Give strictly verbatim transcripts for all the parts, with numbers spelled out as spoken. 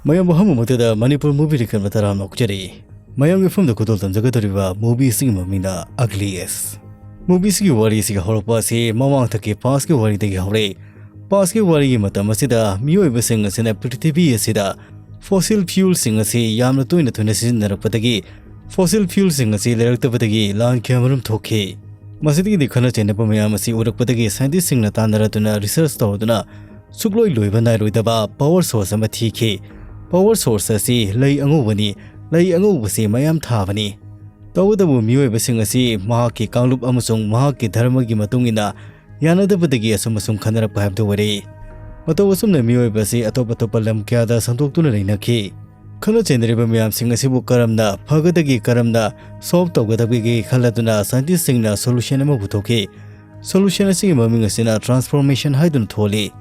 ꯃꯌꯥꯝꯕꯨ ꯑꯍꯥꯟꯕꯃꯛꯇꯗ ꯃꯅꯤꯄꯨꯔ ꯃꯨꯚꯤ ꯔꯤꯀꯟꯕ ꯇꯔꯥꯝꯅ ꯑꯣꯛꯆꯔꯤ꯫ ꯃꯌꯥꯝꯒꯤ ꯃꯐꯝꯗ ꯈꯨꯗꯣꯜ ꯇꯝꯖꯒꯗꯧꯔꯤꯕ ꯃꯨꯚꯤ ꯑꯁꯤꯒꯤ ꯃꯃꯤꯡꯅ ꯑꯒꯂꯤ ꯑꯦꯁ꯫ ꯃꯨꯚꯤ ꯑꯁꯤꯒꯤ ꯋꯥꯔꯤ ꯑꯁꯤꯒꯤ ꯍꯧꯔꯛꯄ ꯑꯁꯤ ꯃꯃꯥꯡꯊꯛꯀꯤ ꯄꯥꯁꯀꯤ ꯋꯥꯔꯤꯗꯒꯤ ꯍꯧꯔꯛꯏ꯫ ꯄꯥꯁꯀꯤ ꯋꯥꯔꯤꯒꯤ ꯃꯇꯝ ꯑꯁꯤꯗ ꯃꯤꯑꯣꯏꯕꯁꯤꯡ ꯑꯁꯤꯅ ꯄ꯭ꯔꯤꯊꯤꯕꯤ ꯑꯁꯤꯗ ꯐꯣꯁꯤꯜ ꯐ꯭ꯌꯨꯜꯁꯤꯡ ꯑꯁꯤ ꯌꯥꯝꯅ ꯇꯣꯏꯅ ꯇꯣꯏꯅ ꯁꯤꯖꯤꯟꯅꯔꯛꯄꯗꯒꯤ ꯐꯣꯁꯤꯜ ꯐ꯭ꯌꯨꯜꯁꯤꯡ ꯑꯁꯤ ꯂꯩꯔꯛꯇꯕꯗꯒꯤ ꯂꯥꯟ ꯀꯌꯥꯃꯔꯨꯝ ꯊꯣꯛꯈꯤ꯫ ꯃꯁꯤꯗꯒꯤꯗꯤ ꯈꯠꯅ ꯆꯩꯅꯕ ꯃꯌꯥꯝ ꯑꯁꯤ ꯎꯔꯛꯄꯗꯒꯤ ꯁꯥꯏꯟꯇꯤꯁꯁꯤꯡꯅ ꯇꯥꯟꯅꯔꯗꯨꯅ ꯔꯤꯁꯔꯆ ꯇꯧꯔꯗꯨꯅ ꯁꯨꯛꯂꯣꯏ ꯂꯣꯏꯕ ꯅꯥꯏꯔꯣꯏꯗꯕ ꯄꯥꯋꯔ ꯁꯣꯔꯁ ꯑꯃ ꯊꯤꯈꯤ꯫ ꯄꯥꯋꯔ ꯁꯣꯔꯁ ꯑꯁꯤ ꯂꯩ ꯑꯉꯧꯕꯅꯤ꯫ ꯂꯩ ꯑꯉꯧꯕꯁꯤ ꯃꯌꯥꯝ ꯊꯥꯕꯅꯤ꯫ ꯇꯧꯕꯇꯕꯨ ꯃꯤꯑꯣꯏꯕꯁꯤꯡ ꯑꯁꯤ ꯃꯍꯥꯛꯀꯤ ꯀꯥꯡꯂꯨꯞ ꯑꯃꯁꯨꯡ ꯃꯍꯥꯛꯀꯤ ꯙꯔꯃꯒꯤ ꯃꯇꯨꯡ ꯏꯟꯅ ꯌꯥꯅꯗꯕꯗꯒꯤ ꯑꯁꯨꯝ ꯑꯁꯨꯝ ꯈꯟꯅꯔꯛꯄ ꯍꯥꯏꯕꯗꯨ ꯑꯣꯏꯔꯛꯏ꯫ ꯃꯇꯧ ꯑꯁꯨꯝꯅ ꯃꯤꯑꯣꯏꯕ ꯑꯁꯤ ꯑꯇꯣꯞ ꯑꯇꯣꯞꯄ ꯂꯝ ꯀꯌꯥꯗ ꯁꯟꯗꯣꯛꯇꯨꯅ ꯂꯩꯅꯈꯤ꯫ ꯈꯠꯅ ꯆꯩꯅꯔꯤꯕ ꯃꯌꯥꯝꯁꯤꯡ ꯑꯁꯤꯕꯨ ꯀꯔꯝꯅ ꯐꯒꯗꯒꯦ, ꯀꯔꯝꯅ ꯁꯣꯜꯕ ꯇꯧꯒꯗꯒꯦ ꯈꯜꯂꯗꯨꯅ ꯁꯥꯏꯟꯇꯤꯁꯁꯤꯡꯅ ꯁꯣꯂꯨꯁꯟ ꯑꯃ ꯄꯨꯊꯣꯛꯈꯤ꯫ ꯁꯣꯂꯨꯁꯟ ꯑꯁꯤꯒꯤ ꯃꯃꯤꯡ ꯑꯁꯤꯅ ꯇ꯭ꯔꯥꯟꯁꯐꯣꯔꯃꯦꯁꯟ ꯍꯥꯏꯗꯨꯅ ꯊꯣꯜꯂꯤ꯫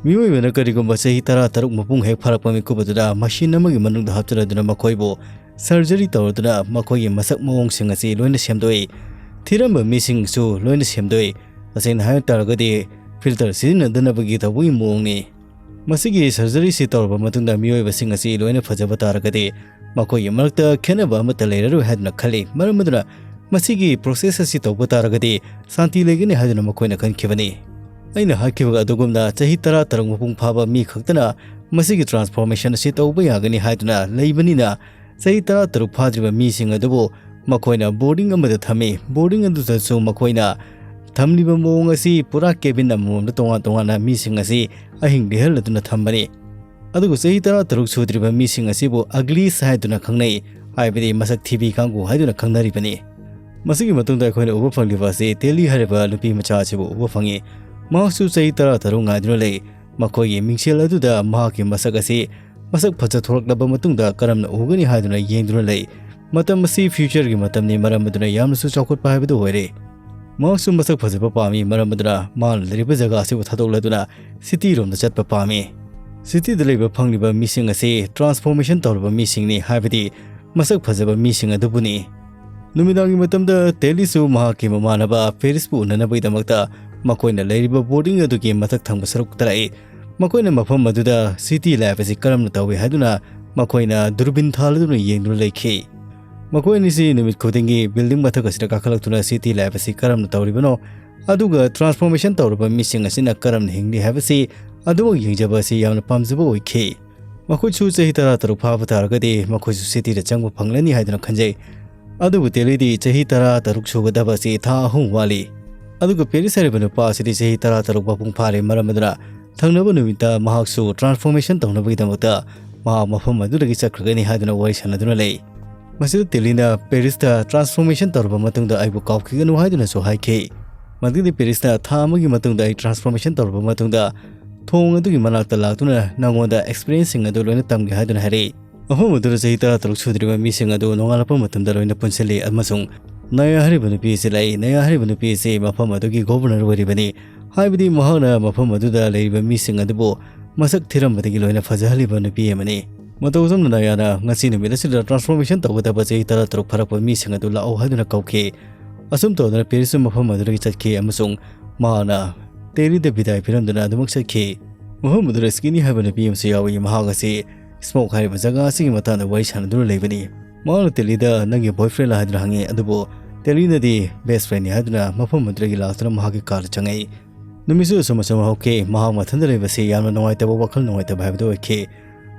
ꯃꯤꯑꯣꯏꯕꯅ ꯀꯔꯤꯒꯨꯝꯕ ꯆꯍꯤ ꯇꯔꯥ ꯇꯔꯨꯛ ꯃꯄꯨꯡ ꯍꯦꯛ ꯐꯥꯔꯛꯄ ꯃꯤꯀꯨꯞ ꯑꯗꯨꯗ ꯃꯁꯤꯟ ꯑꯃꯒꯤ ꯃꯅꯨꯡꯗ ꯍꯥꯞꯆꯤꯜꯂꯗꯨꯅ ꯃꯈꯣꯏꯕꯨ ꯁꯔꯖꯔꯤ ꯇꯧꯔꯗꯨꯅ ꯃꯈꯣꯏꯒꯤ ꯃꯁꯛ ꯃꯑꯣꯡꯁꯤꯡ ꯑꯁꯤ ꯂꯣꯏꯅ ꯁꯦꯝꯗꯣꯛꯏ꯫ ꯊꯤꯔꯝꯕ ꯃꯤꯁꯤꯡꯁꯨ ꯂꯣꯏꯅ ꯁꯦꯝꯗꯣꯛꯏ꯫ ꯇꯁꯦꯡꯅ ꯍꯥꯏꯕ ꯇꯥꯔꯒꯗꯤ ꯐꯤꯜꯇꯔ ꯁꯤꯖꯤꯟꯅꯗꯅꯕꯒꯤ ꯇꯧꯕꯒꯤ ꯃꯑꯣꯡꯅꯤ꯫ ꯃꯁꯤꯒꯤ ꯁꯔꯖꯔꯤꯁꯤ ꯇꯧꯔꯕ ꯃꯇꯨꯡꯗ ꯃꯤꯑꯣꯏꯕꯁꯤꯡ ꯑꯁꯤ ꯂꯣꯏꯅ ꯐꯖꯕ ꯇꯥꯔꯒꯗꯤ ꯃꯈꯣꯏꯒꯤ ꯃꯔꯛꯇ ꯈꯦꯠꯅꯕ ꯑꯃꯠꯇ ꯂꯩꯔꯔꯣꯏ ꯍꯥꯏꯗꯨꯅ ꯈꯜꯂꯤ꯫ ꯃꯔꯝ ꯑꯗꯨꯅ ꯃꯁꯤꯒꯤ ꯄ꯭ꯔꯣꯁꯦꯁ ꯑꯁꯤ ꯇꯧꯕ ꯇꯥꯔꯒꯗꯤ ꯁꯥꯟꯇꯤ ꯂꯩꯒꯅꯤ ꯍꯥꯏꯗꯨꯅ ꯃꯈꯣꯏꯅ ꯈꯟꯈꯤꯕꯅꯤ꯫ ꯑꯩꯅ ꯍꯥꯏꯈꯤꯕ ꯑꯗꯨꯒꯨꯝꯅ ꯆꯍꯤ ꯇꯔꯥ ꯇꯔꯨꯛ ꯃꯄꯨꯡ ꯐꯥꯕ ꯃꯤ ꯈꯛꯇꯅ ꯃꯁꯤꯒꯤ ꯇ꯭ꯔꯥꯟꯁꯐꯣꯔꯃꯦꯁꯟ ꯑꯁꯤ ꯇꯧꯕ ꯌꯥꯒꯅꯤ ꯍꯥꯏꯗꯨꯅ ꯂꯩꯕꯅꯤꯅ ꯆꯍꯤ ꯇꯔꯥ ꯇꯔꯨꯛ ꯐꯥꯗ꯭ꯔꯤꯕ ꯃꯤꯁꯤꯡ ꯑꯗꯨꯕꯨ ꯃꯈꯣꯏꯅ ꯕꯣꯔꯗꯤꯡ ꯑꯃꯗ ꯊꯝꯃꯤ꯫ ꯕꯣꯔꯗꯤꯡ ꯑꯗꯨꯗꯁꯨ ꯃꯈꯣꯏꯅ ꯊꯝꯂꯤꯕ ꯃꯑꯣꯡ ꯑꯁꯤ ꯄꯨꯔꯥ ꯀꯦꯕꯤꯟ ꯑꯃꯃꯝꯗ ꯇꯣꯉꯥꯟ ꯇꯣꯉꯥꯟꯅ ꯃꯤꯁꯤꯡ ꯑꯁꯤ ꯑꯍꯤꯡ ꯂꯦꯛꯍꯜꯂꯗꯨꯅ ꯊꯝꯕꯅꯤ꯫ ꯑꯗꯨꯒ ꯆꯍꯤ ꯇꯔꯥ ꯇꯔꯨꯛ ꯁꯨꯗ꯭ꯔꯤꯕ ꯃꯤꯁꯤꯡ ꯑꯁꯤꯕꯨ ꯑꯒ꯭ꯂꯤꯁ ꯍꯥꯏꯗꯨꯅ ꯈꯪꯅꯩ, ꯍꯥꯏꯕꯗꯤ ꯃꯁꯛ ꯊꯤꯕꯤ ꯀꯥꯡꯕꯨ ꯍꯥꯏꯗꯨꯅ ꯈꯪꯅꯔꯤꯕꯅꯤ꯫ ꯃꯁꯤꯒꯤ ꯃꯇꯨꯡꯗ ꯑꯩꯈꯣꯏꯅ ꯎꯕ ꯐꯪꯂꯤꯕ ꯑꯁꯤ ꯇꯦꯂꯤ ꯍꯥꯏꯔꯤꯕ ꯅꯨꯄꯤ ꯃꯆꯥ ꯑꯁꯤꯕꯨ ꯎꯕ ꯐꯪꯉꯤ꯫ ꯃꯍꯥꯛꯁꯨ ꯆꯍꯤ ꯇꯔꯥ ꯇꯔꯨꯛ ꯉꯥꯏꯗꯨꯅ ꯂꯩ꯫ ꯃꯈꯣꯏꯒꯤ ꯃꯤꯡꯁꯦꯜ ꯑꯗꯨꯗ ꯃꯍꯥꯛꯀꯤ ꯃꯁꯛ ꯑꯁꯤ ꯃꯁꯛ ꯐꯖꯊꯣꯔꯛꯂꯕ ꯃꯇꯨꯡꯗ ꯀꯔꯝꯅ ꯎꯒꯅꯤ ꯍꯥꯏꯗꯨꯅ ꯌꯦꯡꯗꯨꯅ ꯂꯩ꯫ ꯃꯇꯝ ꯑꯁꯤ ꯐ꯭ꯌꯨꯆꯔꯒꯤ ꯃꯇꯝꯅꯤ, ꯃꯔꯝ ꯑꯗꯨꯅ ꯌꯥꯝꯅꯁꯨ ꯆꯥꯎꯈꯠꯄ ꯍꯥꯏꯕꯗꯨ ꯑꯣꯏꯔꯦ꯫ ꯃꯍꯥꯛꯁꯨ ꯃꯁꯛ ꯐꯖꯕ ꯄꯥꯝꯃꯤ, ꯃꯔꯝ ꯑꯗꯨꯅ ꯃꯥꯅ ꯂꯩꯔꯤꯕ ꯖꯒꯥ ꯑꯁꯤꯕꯨ ꯊꯥꯗꯣꯛꯂꯗꯨꯅ ꯁꯤꯇꯤꯔꯣꯝꯗ ꯆꯠꯄ ꯄꯥꯝꯃꯤ꯫ ꯁꯤꯇꯤꯗ ꯂꯩꯕ ꯐꯪꯂꯤꯕ ꯃꯤꯁꯤꯡ ꯑꯁꯤ ꯇ꯭ꯔꯥꯟꯁꯐꯣꯔꯃꯦꯁꯟ ꯇꯧꯔꯕ ꯃꯤꯁꯤꯡꯅꯤ, ꯍꯥꯏꯕꯗꯤ ꯃꯁꯛ ꯐꯖꯕ ꯃꯤꯁꯤꯡ ꯑꯗꯨꯕꯨꯅꯤ꯫ ꯅꯨꯃꯤꯗꯥꯡꯒꯤ ꯃꯇꯝꯗ ꯇꯦꯂꯤꯁꯨ ꯃꯍꯥꯛꯀꯤ ꯃꯃꯥꯟꯅꯕ ꯐꯦꯔꯤꯁꯄꯨ ꯎꯅꯅꯕꯒꯤꯗꯃꯛꯇ ꯃꯈꯣꯏꯅ ꯂꯩꯔꯤꯕ ꯕꯣꯔꯗꯤꯡ ꯑꯗꯨꯒꯤ ꯃꯊꯛ ꯊꯪꯕ ꯁꯔꯨꯛꯇ ꯂꯥꯛꯏ꯫ ꯃꯈꯣꯏꯅ ꯃꯐꯝ ꯑꯗꯨꯗ city life ꯑꯁꯤ ꯀꯔꯝꯅ ꯇꯧꯏ ꯍꯥꯏꯗꯨꯅ ꯃꯈꯣꯏꯅ ꯗꯨꯔꯕꯤꯟ ꯊꯥꯜꯂꯗꯨꯅ ꯌꯦꯡꯗꯨꯅ ꯂꯩꯈꯤ꯫ ꯃꯈꯣꯏ ꯑꯅꯤꯁꯤ ꯅꯨꯃꯤꯠ ꯈꯨꯗꯤꯡꯒꯤ building ꯃꯊꯛ ꯑꯁꯤꯗ ꯀꯥꯈꯠꯂꯛꯇꯨꯅ city life ꯑꯁꯤ ꯀꯔꯝꯅ ꯇꯧꯔꯤꯕꯅꯣ, ꯑꯗꯨꯒ transformation ꯇꯧꯔꯕ ꯃꯤꯁꯤꯡ ꯑꯁꯤꯅ ꯀꯔꯝꯅ ꯍꯤꯡꯂꯤ ꯍꯥꯏꯕꯁꯤ ꯑꯗꯨꯃꯛ ꯌꯦꯡꯖꯕ ꯑꯁꯤ ꯌꯥꯝꯅ ꯄꯥꯝꯖꯕ ꯑꯣꯏꯈꯤ꯫ ꯃꯈꯣꯏꯁꯨ ꯆꯍꯤ ꯇꯔꯥ ꯇꯔꯨꯛ ꯐꯥꯕ ꯇꯥꯔꯒꯗꯤ ꯃꯈꯣꯏꯁꯨ cityꯗ ꯆꯪꯕ ꯐꯪꯂꯅꯤ ꯍꯥꯏꯗꯨꯅ ꯈꯟꯖꯩ꯫ ꯑꯗꯨꯕꯨ ꯇꯦꯂꯤꯗꯤ ꯆꯍꯤ ꯇꯔꯥ ꯇꯔꯨꯛ ꯁꯨꯒꯗꯕ ꯑꯁꯤ ꯊꯥ ꯑꯍꯨꯝ ꯋꯥꯠꯂꯤ꯫ ꯑꯗꯨꯒ ꯄꯦꯔꯤꯁ ꯍꯥꯏꯔꯤꯕ ꯅꯨꯄꯥ ꯑꯁꯤꯗꯤ ꯆꯍꯤ ꯇꯔꯥ ꯇꯔꯨꯛ ꯃꯄꯨꯡ ꯐꯥꯔꯦ, ꯃꯔꯝ ꯑꯗꯨꯅ ꯊꯪꯅꯕ ꯅꯨꯃꯤꯠꯇ ꯃꯍꯥꯛꯁꯨ transformation ꯇꯧꯅꯕꯒꯤꯗꯃꯛꯇ ꯃꯍꯥꯛ ꯃꯐꯝ ꯑꯗꯨꯗꯒꯤ ꯆꯠꯈ꯭ꯔꯒꯅꯤ ꯍꯥꯏꯗꯨꯅ ꯋꯥꯔꯤ ꯁꯥꯟꯅꯗꯨꯅ ꯂꯩ꯫ ꯃꯁꯤꯗ ꯇꯦꯂꯤꯅ ꯄꯦꯔꯤꯁꯇ transformation ꯇꯧꯔꯕ ꯃꯇꯨꯡꯗ ꯑꯩꯕꯨ ꯀꯥꯎꯈꯤꯒꯅꯨ ꯍꯥꯏꯗꯨꯅꯁꯨ ꯍꯥꯏꯈꯤ꯫ ꯃꯗꯨꯗꯤ ꯄꯦꯔꯤꯁꯅ ꯊꯥ ꯑꯃꯒꯤ ꯃꯇꯨꯡꯗ ꯑꯩ transformation ꯇꯧꯔꯕ ꯃꯇꯨꯡꯗ ꯊꯣꯡ ꯑꯗꯨꯒꯤ ꯃꯅꯥꯛꯇ ꯂꯥꯛꯇꯨꯅ ꯅꯉꯣꯟꯗ experienceꯁꯤꯡ ꯑꯗꯨ ꯂꯣꯏꯅ ꯇꯝꯒꯦ ꯍꯥꯏꯗꯨꯅ ꯍꯥꯏꯔꯛꯏ꯫ ꯃꯐꯝ ꯑꯗꯨꯗ ꯆꯍꯤ ꯇꯔꯥ ꯇꯔꯨꯛ ꯁꯨꯗ꯭ꯔꯤꯕ ꯃꯤꯁꯤꯡ ꯑꯗꯨ ꯅꯣꯡꯉꯥꯜꯂꯛꯄ ꯃꯇꯝꯗ ꯂꯣꯏꯅ ꯄꯨꯟꯁꯤꯜꯂꯤ ꯑꯃꯁꯨꯡ ꯅꯥꯌꯥ ꯍꯥꯏꯔꯤꯕ ꯅꯨꯄꯤ ꯑꯁꯤ ꯂꯥꯛꯏ꯫ ꯅꯥꯌꯥ ꯍꯥꯏꯔꯤꯕ ꯅꯨꯄꯤ ꯑꯁꯤ ꯃꯐꯝ ꯑꯗꯨꯒꯤ governor ꯑꯣꯏꯔꯤꯕꯅꯤ꯫ ꯍꯥꯏꯕꯗꯤ ꯃꯍꯥꯛꯅ ꯃꯐꯝ ꯑꯗꯨꯗ ꯂꯩꯔꯤꯕ ꯃꯤꯁꯤꯡ ꯑꯗꯨꯕꯨ ꯃꯁꯛ ꯊꯤꯔꯝꯕꯗꯒꯤ ꯂꯣꯏꯅ ꯐꯖꯍꯜꯂꯤꯕ ꯅꯨꯄꯤ ꯑꯃꯅꯤ꯫ ꯃꯇꯧ ꯑꯁꯨꯝꯅ ꯅꯥꯌꯥꯅ ꯉꯁꯤ ꯅꯨꯃꯤꯠ ꯑꯁꯤꯗ transformation ꯇꯧꯒꯗꯕ ꯆꯍꯤ ꯇꯔꯥ ꯇꯔꯨꯛ ꯐꯥꯔꯛꯄ ꯃꯤꯁꯤꯡ ꯑꯗꯨ ꯂꯥꯛꯑꯣ ꯍꯥꯏꯗꯨꯅ ꯀꯧꯈꯤ꯫ ꯑꯁꯨꯝ ꯇꯧꯗꯅ ꯄꯦꯔꯤꯁꯁꯨ ꯃꯐꯝ ꯑꯗꯨꯗꯒꯤ ꯆꯠꯈꯤ ꯑꯃꯁꯨꯡ ꯃꯍꯥꯛꯅ ꯇꯦꯔꯤꯗ ꯕꯤꯗꯥꯏ ꯄꯤꯔꯝꯗꯨꯅ ꯑꯗꯨꯃꯛ ꯆꯠꯈꯤ꯫ ꯃꯐꯝ ꯑꯗꯨꯗ ꯁ꯭ꯀꯤꯅꯤ ꯍꯥꯏꯕ ꯅꯨꯄꯤ ꯑꯃꯁꯨ ꯌꯥꯎꯏ꯫ ꯃꯍꯥꯛ ꯑꯁꯤ ꯁ꯭ꯃꯣꯛ ꯍꯥꯏꯔꯤꯕ ꯖꯒꯥ ꯑꯁꯤꯒꯤ ꯃꯇꯥꯡꯗ ꯋꯥꯔꯤ ꯁꯥꯟꯅꯗꯨꯅ ꯂꯩꯕꯅꯤ꯫ ꯃꯍꯥꯛꯅ ꯇꯦꯂꯤꯗ "ꯅꯪꯒꯤ boyfriendꯂ?" ꯍꯥꯏꯗꯨꯅ ꯍꯪꯉꯤ, ꯑꯗꯨꯕꯨ ꯇꯦꯂꯤꯅꯗꯤ best friendꯅꯤ ꯍꯥꯏꯗꯨꯅ ꯃꯐꯝ ꯑꯗꯨꯗꯒꯤ ꯂꯥꯛꯇꯨꯅ ꯃꯍꯥꯛꯀꯤ carꯗ ꯆꯪꯉꯛꯏ꯫ ꯅꯨꯃꯤꯠꯁꯨ ꯑꯁꯨꯝ ꯑꯁꯨꯝ ꯍꯧꯈꯤ꯫ ꯃꯍꯥꯛ ꯃꯊꯟꯇ ꯂꯩꯕꯁꯤ ꯌꯥꯝꯅ ꯅꯨꯡꯉꯥꯏꯇꯕ, ꯋꯥꯈꯜ ꯅꯨꯡꯉꯥꯏꯇꯕ ꯍꯥꯏꯕꯗꯨ ꯑꯣꯏꯈꯤ꯫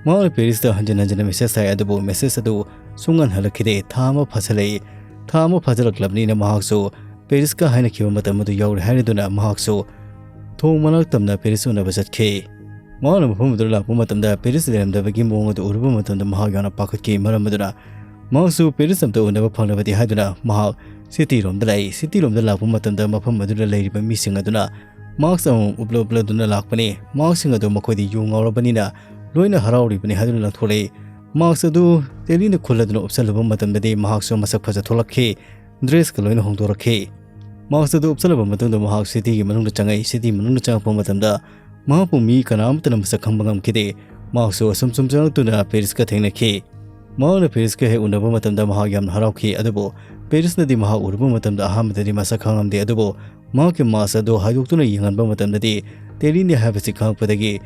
ꯃꯍꯥꯛꯅ ꯄꯦꯔꯤꯁꯇ ꯍꯟꯖꯤꯟ ꯍꯟꯖꯤꯟꯅ message ꯊꯥꯏ, ꯑꯗꯨꯕꯨ message ꯑꯗꯨ ꯁꯨꯡꯍꯟ ꯍꯜꯂꯛꯈꯤꯗꯦ꯫ ꯊꯥ ꯑꯃ ꯐꯥꯖꯤꯜꯂꯛꯏ꯫ ꯊꯥ ꯑꯃ ꯐꯥꯖꯤꯜꯂꯛꯂꯕꯅꯤꯅ ꯃꯍꯥꯛꯁꯨ ꯄꯦꯔꯤꯁꯀ ꯍꯥꯏꯅꯈꯤꯕ ꯃꯇꯝ ꯑꯗꯨ ꯌꯧꯔꯦ ꯍꯥꯏꯔꯗꯨꯅ ꯃꯍꯥꯛꯁꯨ ꯊꯣꯡ ꯃꯅꯥꯛ ꯇꯝꯅ ꯄꯦꯔꯤꯁ ꯎꯅꯕ ꯆꯠꯈꯤ꯫ ꯃꯍꯥꯛꯅ ꯃꯐꯝ ꯑꯗꯨꯗ ꯂꯥꯛꯄ ꯃꯇꯝꯗ ꯄꯦꯔꯤꯁ ꯂꯩꯔꯝꯗꯕꯒꯤ ꯃꯑꯣꯡ ꯑꯗꯨ ꯎꯔꯨꯕ ꯃꯇꯝꯗ ꯃꯍꯥꯛ ꯌꯥꯝꯅ ꯄꯥꯈꯠꯈꯤ꯫ ꯃꯔꯝ ꯑꯗꯨꯅ ꯃꯍꯥꯛꯁꯨ ꯄꯦꯔꯤꯁ ꯑꯝꯇ ꯎꯅꯕ ꯐꯪꯂꯕꯗꯤ ꯍꯥꯏꯗꯨꯅ ꯃꯍꯥꯛ cityꯔꯣꯝꯗ ꯂꯥꯛꯏ꯫ Cityꯔꯣꯝꯗ ꯂꯥꯛꯄ ꯃꯇꯝꯗ ꯃꯐꯝ ꯑꯗꯨꯗ ꯂꯩꯔꯤꯕ ꯃꯤꯁꯤꯡ ꯑꯗꯨꯅ mask ꯑꯃꯃꯝ ꯎꯞꯂ ꯎꯞꯂꯗꯨꯅ ꯂꯥꯛꯄꯅꯤ꯫ Maskꯁꯤꯡ ꯑꯗꯨ ꯃꯈꯣꯏꯗꯤ ꯌꯨ ꯉꯥꯎꯔꯕꯅꯤꯅ ꯂꯣꯏꯅ ꯍꯔꯥꯎꯔꯤꯕꯅꯤ ꯍꯥꯏꯗꯨꯅ ꯂꯪꯊꯣꯔꯛꯏ꯫ Mask ꯑꯗꯨ ꯇꯦꯂꯤꯅ ꯈꯨꯜꯂꯗꯨꯅ ꯎꯞꯁꯜꯂꯨꯕ ꯃꯇꯝꯗꯗꯤ ꯃꯍꯥꯛꯁꯨ ꯃꯁꯛ ꯐꯖꯊꯣꯛꯂꯛꯈꯤ꯫ Dressꯀ ꯂꯣꯏꯅ ꯍꯣꯡꯗꯣꯔꯛꯈꯤ꯫ Mask ꯑꯗꯨ ꯎꯞꯁꯜꯂꯕ ꯃꯇꯨꯡꯗ ꯃꯍꯥꯛ cityꯒꯤ ꯃꯅꯨꯡꯗ ꯆꯪꯉꯛꯏ꯫ City ꯃꯅꯨꯡꯗ ꯆꯪꯉꯛꯄ ꯃꯇꯝꯗ ꯃꯍꯥꯛꯄꯨ ꯃꯤ ꯀꯅꯥ ꯑꯃꯠꯇꯅ ꯃꯁꯛ ꯈꯪꯕ ꯉꯝꯈꯤꯗꯦ꯫ ꯃꯍꯥꯛꯁꯨ ꯑꯁꯨꯝ ꯁꯨꯝ ꯆꯪꯂꯛꯇꯨꯅ ꯄꯦꯔꯤꯁꯀ ꯊꯦꯡꯅꯈꯤ꯫ ꯃꯍꯥꯛꯅ ꯄꯦꯔꯤꯁꯀ ꯍꯦꯛ ꯎꯅꯕ ꯃꯇꯝꯗ ꯃꯍꯥꯛ ꯌꯥꯝꯅ ꯍꯔꯥꯎꯈꯤ, ꯑꯗꯨꯕꯨ ꯄꯦꯔꯤꯁꯅꯗꯤ ꯃꯍꯥꯛ ꯎꯔꯨꯕ ꯃꯇꯝꯗ ꯑꯍꯥꯟꯕꯗꯗꯤ ꯃꯁꯛ ꯈꯪꯂꯝꯗꯦ, ꯑꯗꯨꯕꯨ ꯃꯍꯥꯛꯀꯤ mask ꯑꯗꯨ ꯍꯥꯏꯗꯣꯛꯇꯨꯅ ꯌꯦꯡꯍꯟꯕ ꯃꯇꯝꯗꯗꯤ ꯇꯦꯂꯤꯅꯤ ꯍꯥꯏꯕꯁꯤ ꯈꯪꯂꯛꯄꯗꯒꯤ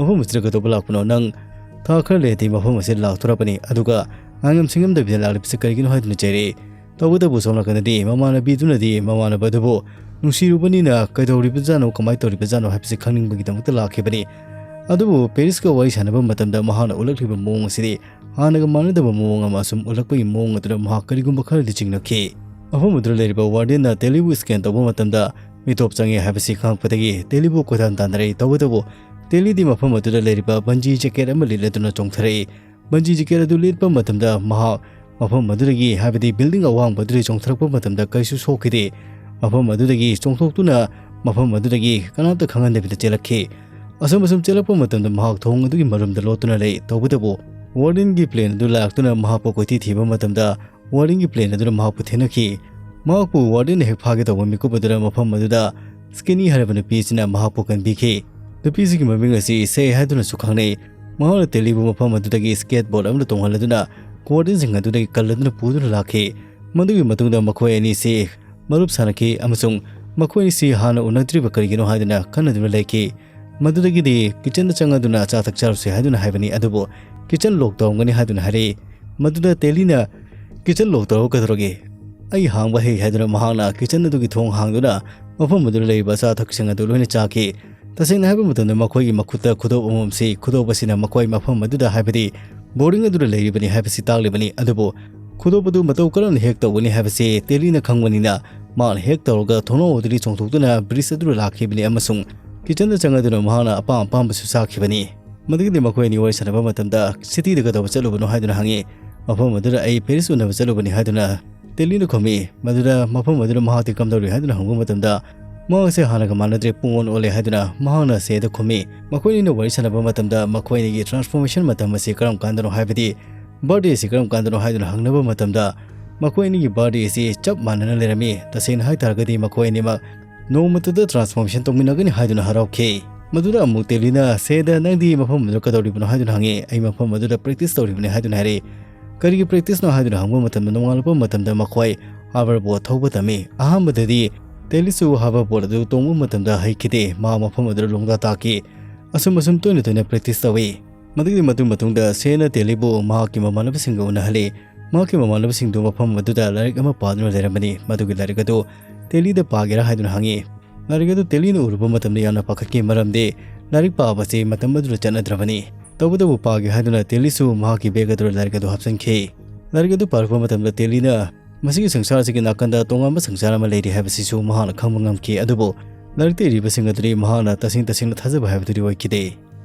"ꯃꯐꯝ ꯑꯁꯤꯗ ꯀꯩꯗꯧꯕ ꯂꯥꯛꯄꯅꯣ? ꯅꯪ ꯊꯥ ꯈꯔ ꯂꯩꯔꯗꯤ ꯃꯐꯝ ꯑꯁꯤꯗ ꯂꯥꯛꯇꯣꯔꯕꯅꯤ, ꯑꯗꯨꯒ ꯉꯥꯡꯉꯝ ꯁꯤꯡꯉꯝꯗꯕꯤꯗ ꯂꯥꯛꯂꯤꯕꯁꯤ ꯀꯔꯤꯒꯤꯅꯣ?" ꯍꯥꯏꯗꯨꯅ ꯆꯩꯔꯛꯏ꯫ ꯇꯧꯕꯇꯕꯨ ꯁꯣꯝ ꯅꯥꯀꯟꯗꯗꯤ ꯃꯃꯥꯟꯅꯕꯤꯗꯨꯅꯗꯤ ꯃꯃꯥꯟꯅꯕ ꯑꯗꯨꯕꯨ ꯅꯨꯡꯁꯤꯔꯨꯕꯅꯤꯅ ꯀꯩꯗꯧꯔꯤꯕꯖꯥꯠꯅꯣ, ꯀꯃꯥꯏꯅ ꯇꯧꯔꯤꯕꯖꯥꯠꯅꯣ ꯍꯥꯏꯕꯁꯤ ꯈꯪꯅꯤꯡꯕꯒꯤꯗꯃꯛꯇ ꯂꯥꯛꯈꯤꯕꯅꯤ꯫ ꯑꯗꯨꯕꯨ ꯄꯦꯔꯤꯁꯀ ꯋꯥꯔꯤ ꯁꯥꯟꯅꯕ ꯃꯇꯝꯗ ꯃꯍꯥꯛꯅ ꯎꯠꯂꯛꯂꯤꯕ ꯃꯑꯣꯡ ꯑꯁꯤꯗꯤ ꯍꯥꯟꯅꯒ ꯃꯥꯟꯅꯗꯕ ꯃꯑꯣꯡ ꯑꯃ ꯑꯁꯨꯝ ꯎꯠꯂꯛꯄꯒꯤ ꯃꯑꯣꯡ ꯑꯗꯨꯅ ꯃꯍꯥꯛ ꯀꯔꯤꯒꯨꯝꯕ ꯈꯔꯗꯤ ꯆꯤꯡꯅꯈꯤ꯫ ꯃꯐꯝ ꯑꯗꯨꯗ ꯂꯩꯔꯤꯕ ꯋꯥꯔꯗꯦꯟꯅ ꯇꯦꯂꯤꯕꯨ ꯁ꯭ꯀꯦꯟ ꯇꯧꯕ ꯃꯇꯝꯗ ꯃꯤꯇꯣꯞ ꯆꯪꯉꯦ ꯍꯥꯏꯕꯁꯤ ꯈꯪꯂꯛꯄꯗꯒꯤ ꯇꯦꯂꯤꯕꯨ ꯀꯣꯏꯇꯥꯟ ꯇꯥꯟꯅꯔꯛꯏ꯫ ꯇꯧꯕꯇꯕꯨ ꯇꯦꯂꯤꯗꯤ ꯃꯐꯝ ꯑꯗꯨꯗ ꯂꯩꯔꯤꯕ ꯕꯟꯖꯤ ꯖꯦꯀꯦꯠ ꯑꯃ ꯂꯤꯠꯂꯗꯨꯅ ꯆꯣꯡꯊꯔꯛꯏ꯫ ꯕꯟꯖꯤ ꯖꯦꯀꯦꯠ ꯑꯗꯨ ꯂꯤꯠꯄ ꯃꯇꯝꯗ ꯃꯍꯥꯛ ꯃꯐꯝ ꯑꯗꯨꯗꯒꯤ, ꯍꯥꯏꯕꯗꯤ ꯕꯤꯜꯗꯤꯡ ꯑꯋꯥꯡꯕ ꯑꯗꯨꯗꯒꯤ ꯆꯣꯡꯊꯔꯛꯄ ꯃꯇꯝꯗ ꯀꯔꯤꯁꯨ ꯁꯣꯛꯈꯤꯗꯦ꯫ ꯃꯐꯝ ꯑꯗꯨꯗꯒꯤ ꯆꯣꯡꯊꯣꯛꯇꯨꯅ ꯃꯐꯝ ꯑꯗꯨꯗꯒꯤ ꯀꯅꯥꯝꯇ ꯈꯪꯍꯟꯗꯕꯤꯗ ꯆꯦꯜꯂꯛꯈꯤ꯫ ꯑꯁꯨꯝ ꯑꯁꯨꯝ ꯆꯦꯜꯂꯛꯄ ꯃꯇꯝꯗ ꯃꯍꯥꯛ ꯊꯣꯡ ꯑꯗꯨꯒꯤ ꯃꯔꯨꯝꯗ ꯂꯣꯠꯇꯨꯅ ꯂꯩ꯫ ꯇꯧꯕꯇꯕꯨ ꯋꯥꯔꯗꯦꯟꯒꯤ ꯄ꯭ꯂꯦꯟ ꯑꯗꯨ ꯂꯥꯛꯇꯨꯅ ꯃꯍꯥꯛꯄꯨ ꯀꯣꯏꯊꯤ ꯊꯤꯕ ꯃꯇꯝꯗ ꯋꯥꯔꯗꯦꯟꯒꯤ ꯄ꯭ꯂꯦꯟ ꯑꯗꯨꯅ ꯃꯍꯥꯛꯄꯨ ꯊꯦꯡꯅꯈꯤ꯫ ꯃꯍꯥꯛꯄꯨ ꯋꯥꯔꯗꯦꯟꯅ ꯍꯦꯛ ꯐꯥꯒꯦ ꯇꯧꯕ ꯃꯤꯀꯨꯞ ꯑꯗꯨꯗ ꯃꯐꯝ ꯑꯗꯨꯗ ꯁ꯭ꯀꯤꯅꯤ ꯍꯥꯏꯔꯕ ꯅꯨꯄꯤꯁꯤꯅ ꯃꯍꯥꯛꯄꯨ ꯀꯟꯕꯤꯈꯤ꯫ ꯅꯨꯄꯤꯁꯤꯒꯤ ꯃꯃꯤꯡ ꯑꯁꯤ ꯁꯦ ꯍꯥꯏꯗꯨꯅꯁꯨ ꯈꯪꯅꯩ꯫ ꯃꯍꯥꯛꯅ ꯇꯦꯂꯤꯕꯨ ꯃꯐꯝ ꯑꯗꯨꯗꯒꯤ ꯁ꯭ꯀꯦꯠꯕꯣꯔꯗ ꯑꯃꯗ ꯇꯣꯡꯍꯜꯂꯗꯨꯅ ꯋꯥꯔꯗꯦꯟꯁꯤꯡ ꯑꯗꯨꯗꯒꯤ ꯀꯜꯂꯗꯨꯅ ꯄꯨꯗꯨꯅ ꯂꯥꯛꯈꯤ꯫ ꯃꯗꯨꯒꯤ ꯃꯇꯨꯡꯗ ꯃꯈꯣꯏ ꯑꯅꯤꯁꯤ ꯃꯔꯨꯞ ꯁꯥꯟꯅꯈꯤ ꯑꯃꯁꯨꯡ ꯃꯈꯣꯏ ꯑꯅꯤꯁꯤ ꯍꯥꯟꯅ ꯎꯅꯗ꯭ꯔꯤꯕ ꯀꯔꯤꯒꯤꯅꯣ ꯍꯥꯏꯗꯨꯅ ꯈꯟꯅꯗꯨꯅ ꯂꯩꯈꯤ꯫ ꯃꯗꯨꯗꯒꯤꯗꯤ ꯀꯤꯆꯟꯗ ꯆꯪꯉꯗꯨꯅ ꯑꯆꯥ ꯑꯊꯛ ꯆꯥꯔꯨꯁꯤ ꯍꯥꯏꯗꯨꯅ ꯍꯥꯏꯕꯅꯤ, ꯑꯗꯨꯕꯨ ꯀꯤꯆꯟ ꯂꯣꯛ ꯇꯧꯔꯝꯒꯅꯤ ꯍꯥꯏꯗꯨꯅ ꯍꯥꯏꯔꯛꯏ꯫ ꯃꯗꯨꯗ ꯇꯦꯂꯤꯅ, "ꯀꯤꯆꯟ ꯂꯣꯛ ꯇꯧꯔꯒ ꯀꯩꯗꯧꯔꯒꯦ? ꯑꯩ ꯍꯥꯡꯕ ꯍꯩ," ꯍꯥꯏꯗꯨꯅ ꯃꯍꯥꯛꯅ ꯀꯤꯆꯟ ꯑꯗꯨꯒꯤ ꯊꯣꯡ ꯍꯥꯡꯗꯨꯅ ꯃꯐꯝ ꯑꯗꯨꯗ ꯂꯩꯔꯤꯕ ꯑꯆꯥ ꯑꯊꯛꯁꯤꯡ ꯑꯗꯨ ꯂꯣꯏꯅ ꯆꯥꯈꯤ꯫ ꯇꯁꯦꯡꯅ ꯍꯥꯏꯕ ꯃꯇꯝꯗ ꯃꯈꯣꯏꯒꯤ ꯃꯈꯨꯠꯇ ꯈꯨꯗꯣꯞ ꯑꯃꯃꯝꯁꯤ ꯈꯨꯗꯣꯞ ꯑꯁꯤꯅ ꯃꯈꯣꯏ ꯃꯐꯝ ꯑꯗꯨꯗ, ꯍꯥꯏꯕꯗꯤ ꯕꯣꯔꯗꯤꯡ ꯑꯗꯨꯗ ꯂꯩꯔꯤꯕꯅꯤ ꯍꯥꯏꯕꯁꯤ ꯇꯥꯛꯂꯤꯕꯅꯤ꯫ ꯑꯗꯨꯕꯨ ꯈꯨꯗꯣꯞ ꯑꯗꯨ ꯃꯇꯧ ꯀꯔꯝꯅ ꯍꯦꯛ ꯇꯧꯒꯅꯤ ꯍꯥꯏꯕꯁꯤ ꯇꯦꯂꯤꯅ ꯈꯪꯕꯅꯤꯅ ꯃꯥꯅ ꯍꯦꯛ ꯇꯧꯔꯒ ꯊꯣꯡꯅꯥꯎ ꯑꯗꯨꯗꯒꯤ ꯆꯣꯡꯊꯣꯛꯇꯨꯅ ꯕ꯭ꯔꯤꯖ ꯑꯗꯨꯗ ꯂꯥꯛꯈꯤꯕꯅꯤ ꯑꯃꯁꯨꯡ ꯀꯤꯆꯟꯗ ꯆꯪꯉꯗꯨꯅ ꯃꯍꯥꯛꯅ ꯑꯄꯥꯝ ꯑꯄꯥꯝꯕꯁꯨ ꯆꯥꯈꯤꯕꯅꯤ꯫ ꯃꯗꯨꯒꯤꯗꯤ ꯃꯈꯣꯏ ꯑꯅꯤ ꯋꯥꯔꯤ ꯁꯥꯟꯅꯕ ꯃꯇꯝꯗ, "ꯁꯤꯇꯤꯗ ꯀꯩꯗꯧꯕ ꯆꯠꯂꯨꯕꯅꯣ?" ꯍꯥꯏꯗꯨꯅ ꯍꯪꯉꯤ꯫ ꯃꯐꯝ ꯑꯗꯨꯗ, "ꯑꯩ ꯄꯦꯔꯤꯁ ꯎꯅꯕ ꯆꯠꯂꯨꯕꯅꯤ," ꯍꯥꯏꯗꯨꯅ ꯇꯦꯂꯤꯅ ꯈꯨꯝꯃꯤ꯫ ꯃꯗꯨꯗ ꯃꯐꯝ ꯑꯗꯨꯗ ꯃꯍꯥꯛꯇꯤ ꯀꯝꯗꯧꯔꯤ ꯍꯥꯏꯗꯨꯅ ꯍꯪꯕ ꯃꯇꯝꯗ, "ꯃꯍꯥꯛꯁꯦ ꯍꯥꯟꯅꯒ ꯃꯥꯟꯅꯗ꯭ꯔꯦ, ꯄꯨꯡ ꯑꯣꯟ ꯑꯣꯜꯂꯦ," ꯍꯥꯏꯗꯨꯅ ꯃꯍꯥꯛꯅ ꯁꯦꯗ ꯈꯨꯝꯃꯤ꯫ ꯃꯈꯣꯏ ꯑꯅꯤꯅ ꯋꯥꯔꯤ ꯁꯥꯟꯅꯕ ꯃꯇꯝꯗ ꯃꯈꯣꯏ ꯑꯅꯤꯒꯤ ꯇ꯭ꯔꯥꯟꯁꯐꯣꯔꯃꯦꯁꯟ ꯃꯇꯝ ꯑꯁꯤ ꯀꯔꯝ ꯀꯥꯟꯗꯅꯣ, ꯍꯥꯏꯕꯗꯤ ꯕꯥꯔꯗꯦ ꯑꯁꯤ ꯀꯔꯝ ꯀꯥꯟꯗꯅꯣ ꯍꯥꯏꯗꯨꯅ ꯍꯪꯅꯕ ꯃꯇꯝꯗ, ꯃꯈꯣꯏ ꯑꯅꯤꯒꯤ ꯕꯥꯔꯗꯦ ꯑꯁꯤ ꯆꯞ ꯃꯥꯟꯅꯅ ꯂꯩꯔꯝꯃꯤ꯫ ꯇꯁꯦꯡꯅ ꯍꯥꯏꯇꯥꯔꯒꯗꯤ ꯃꯈꯣꯏ ꯑꯅꯤꯃꯛ ꯅꯣꯡꯃꯇꯗ ꯇ꯭ꯔꯥꯟꯁꯐꯣꯔꯃꯦꯁꯟ ꯇꯧꯃꯤꯟꯅꯒꯅꯤ ꯍꯥꯏꯗꯨꯅ ꯍꯔꯥꯎꯈꯤ꯫ ꯃꯗꯨꯗ ꯑꯃꯨꯛ ꯇꯦꯂꯤꯅ, "ꯁꯦꯗ, ꯅꯪꯗꯤ ꯃꯐꯝ ꯑꯗꯨꯗ ꯀꯩꯗꯧꯔꯤꯕꯅꯣ?" ꯍꯥꯏꯗꯨꯅ ꯍꯪꯉꯤ꯫ "ꯑꯩ ꯃꯐꯝ ꯑꯗꯨꯗ ꯄ꯭ꯔꯦꯛꯇꯤꯁ ꯇꯧꯔꯤꯕꯅꯤ," ꯍꯥꯏꯗꯨꯅ ꯍꯥꯏꯔꯛꯏ꯫ "ꯀꯔꯤꯒꯤ ꯄ꯭ꯔꯦꯛꯇꯤꯁꯅꯣ?" ꯍꯥꯏꯗꯨꯅ ꯍꯪꯕ ꯃꯇꯝꯗ, ꯅꯣꯡꯉꯥꯜꯂꯛꯄ ꯃꯇꯝꯗ ꯃꯈꯣꯏ ꯍꯥꯕꯔ ꯕꯣꯠ ꯊꯧꯕ ꯇꯝꯃꯤ꯫ ꯑꯍꯥꯟꯕꯗꯗꯤ ꯇꯦꯂꯤꯁꯨ ꯍꯥꯕꯔ ꯕꯣꯠ ꯑꯗꯨ ꯇꯣꯡꯕ ꯃꯇꯝꯗ ꯍꯩꯈꯤꯗꯦ꯫ ꯃꯥ ꯃꯐꯝ ꯑꯗꯨꯗ ꯂꯣꯡꯗꯥ ꯇꯥꯈꯤ꯫ ꯑꯁꯨꯝ ꯑꯁꯨꯝ ꯇꯣꯏꯅ ꯇꯣꯏꯅ practice ꯇꯧꯏ꯫ ꯃꯗꯨꯒꯤ ꯃꯇꯨꯡ ꯃꯇꯨꯡꯗ ꯁꯦꯅ ꯇꯦꯂꯤꯕꯨ ꯃꯍꯥꯛꯀꯤ ꯃꯃꯥꯟꯅꯕꯁꯤꯡꯒ ꯎꯅꯍꯜꯂꯤ꯫ ꯃꯍꯥꯛꯀꯤ ꯃꯃꯥꯟꯅꯕꯁꯤꯡꯗꯨ ꯃꯐꯝ ꯑꯗꯨꯗ ꯂꯥꯏꯔꯤꯛ ꯑꯃ ꯄꯥꯗꯨꯅ ꯂꯩꯔꯝꯕꯅꯤ꯫ ꯃꯗꯨꯒꯤ ꯂꯥꯏꯔꯤꯛ ꯑꯗꯨ ꯇꯦꯂꯤꯗ ꯄꯥꯒꯦꯔꯥ ꯍꯥꯏꯗꯨꯅ ꯍꯪꯉꯤ꯫ ꯂꯥꯏꯔꯤꯛ ꯑꯗꯨ ꯇꯦꯂꯤꯅ ꯎꯔꯨꯕ ꯃꯇꯝꯗ ꯌꯥꯝꯅ ꯄꯥꯈꯠꯈꯤ, ꯃꯔꯝꯗꯤ ꯂꯥꯏꯔꯤꯛ ꯄꯥꯕ ꯑꯁꯤ ꯃꯇꯝ ꯑꯗꯨꯗ ꯆꯠꯅꯗ꯭ꯔꯕꯅꯤ꯫ ꯇꯧꯕꯇꯕꯨ ꯄꯥꯒꯦ ꯍꯥꯏꯗꯨꯅ ꯇꯦꯂꯤꯁꯨ ꯃꯍꯥꯛꯀꯤ bag ꯑꯗꯨꯗ ꯂꯥꯏꯔꯤꯛ ꯑꯗꯨ ꯍꯥꯞꯆꯤꯟꯈꯤ꯫ ꯂꯥꯏꯔꯤꯛ ꯑꯗꯨ ꯄꯥꯔꯛꯄ ꯃꯇꯝꯗ ꯇꯦꯂꯤꯅ ꯃꯁꯤꯒꯤ ꯁꯪꯁꯥꯔ ꯑꯁꯤꯒꯤ ꯅꯥꯀꯟꯗ ꯇꯣꯉꯥꯟꯕ ꯁꯪꯁꯥꯔ ꯑꯃ ꯂꯩꯔꯤ ꯍꯥꯏꯕꯁꯤꯁꯨ ꯃꯍꯥꯛꯅ ꯈꯪꯕ ꯉꯝꯈꯤ꯫ ꯑꯗꯨꯕꯨ ꯂꯥꯏꯔꯤꯛꯇ ꯏꯔꯤꯕꯁꯤꯡ ꯑꯗꯨꯗꯤ ꯃꯍꯥꯛꯅ ꯇꯁꯦꯡ ꯇꯁꯦꯡꯅ ꯊꯥꯖꯕ ꯍꯥꯏꯕꯗꯨꯗꯤ ꯑꯣꯏꯈꯤꯗꯦ꯫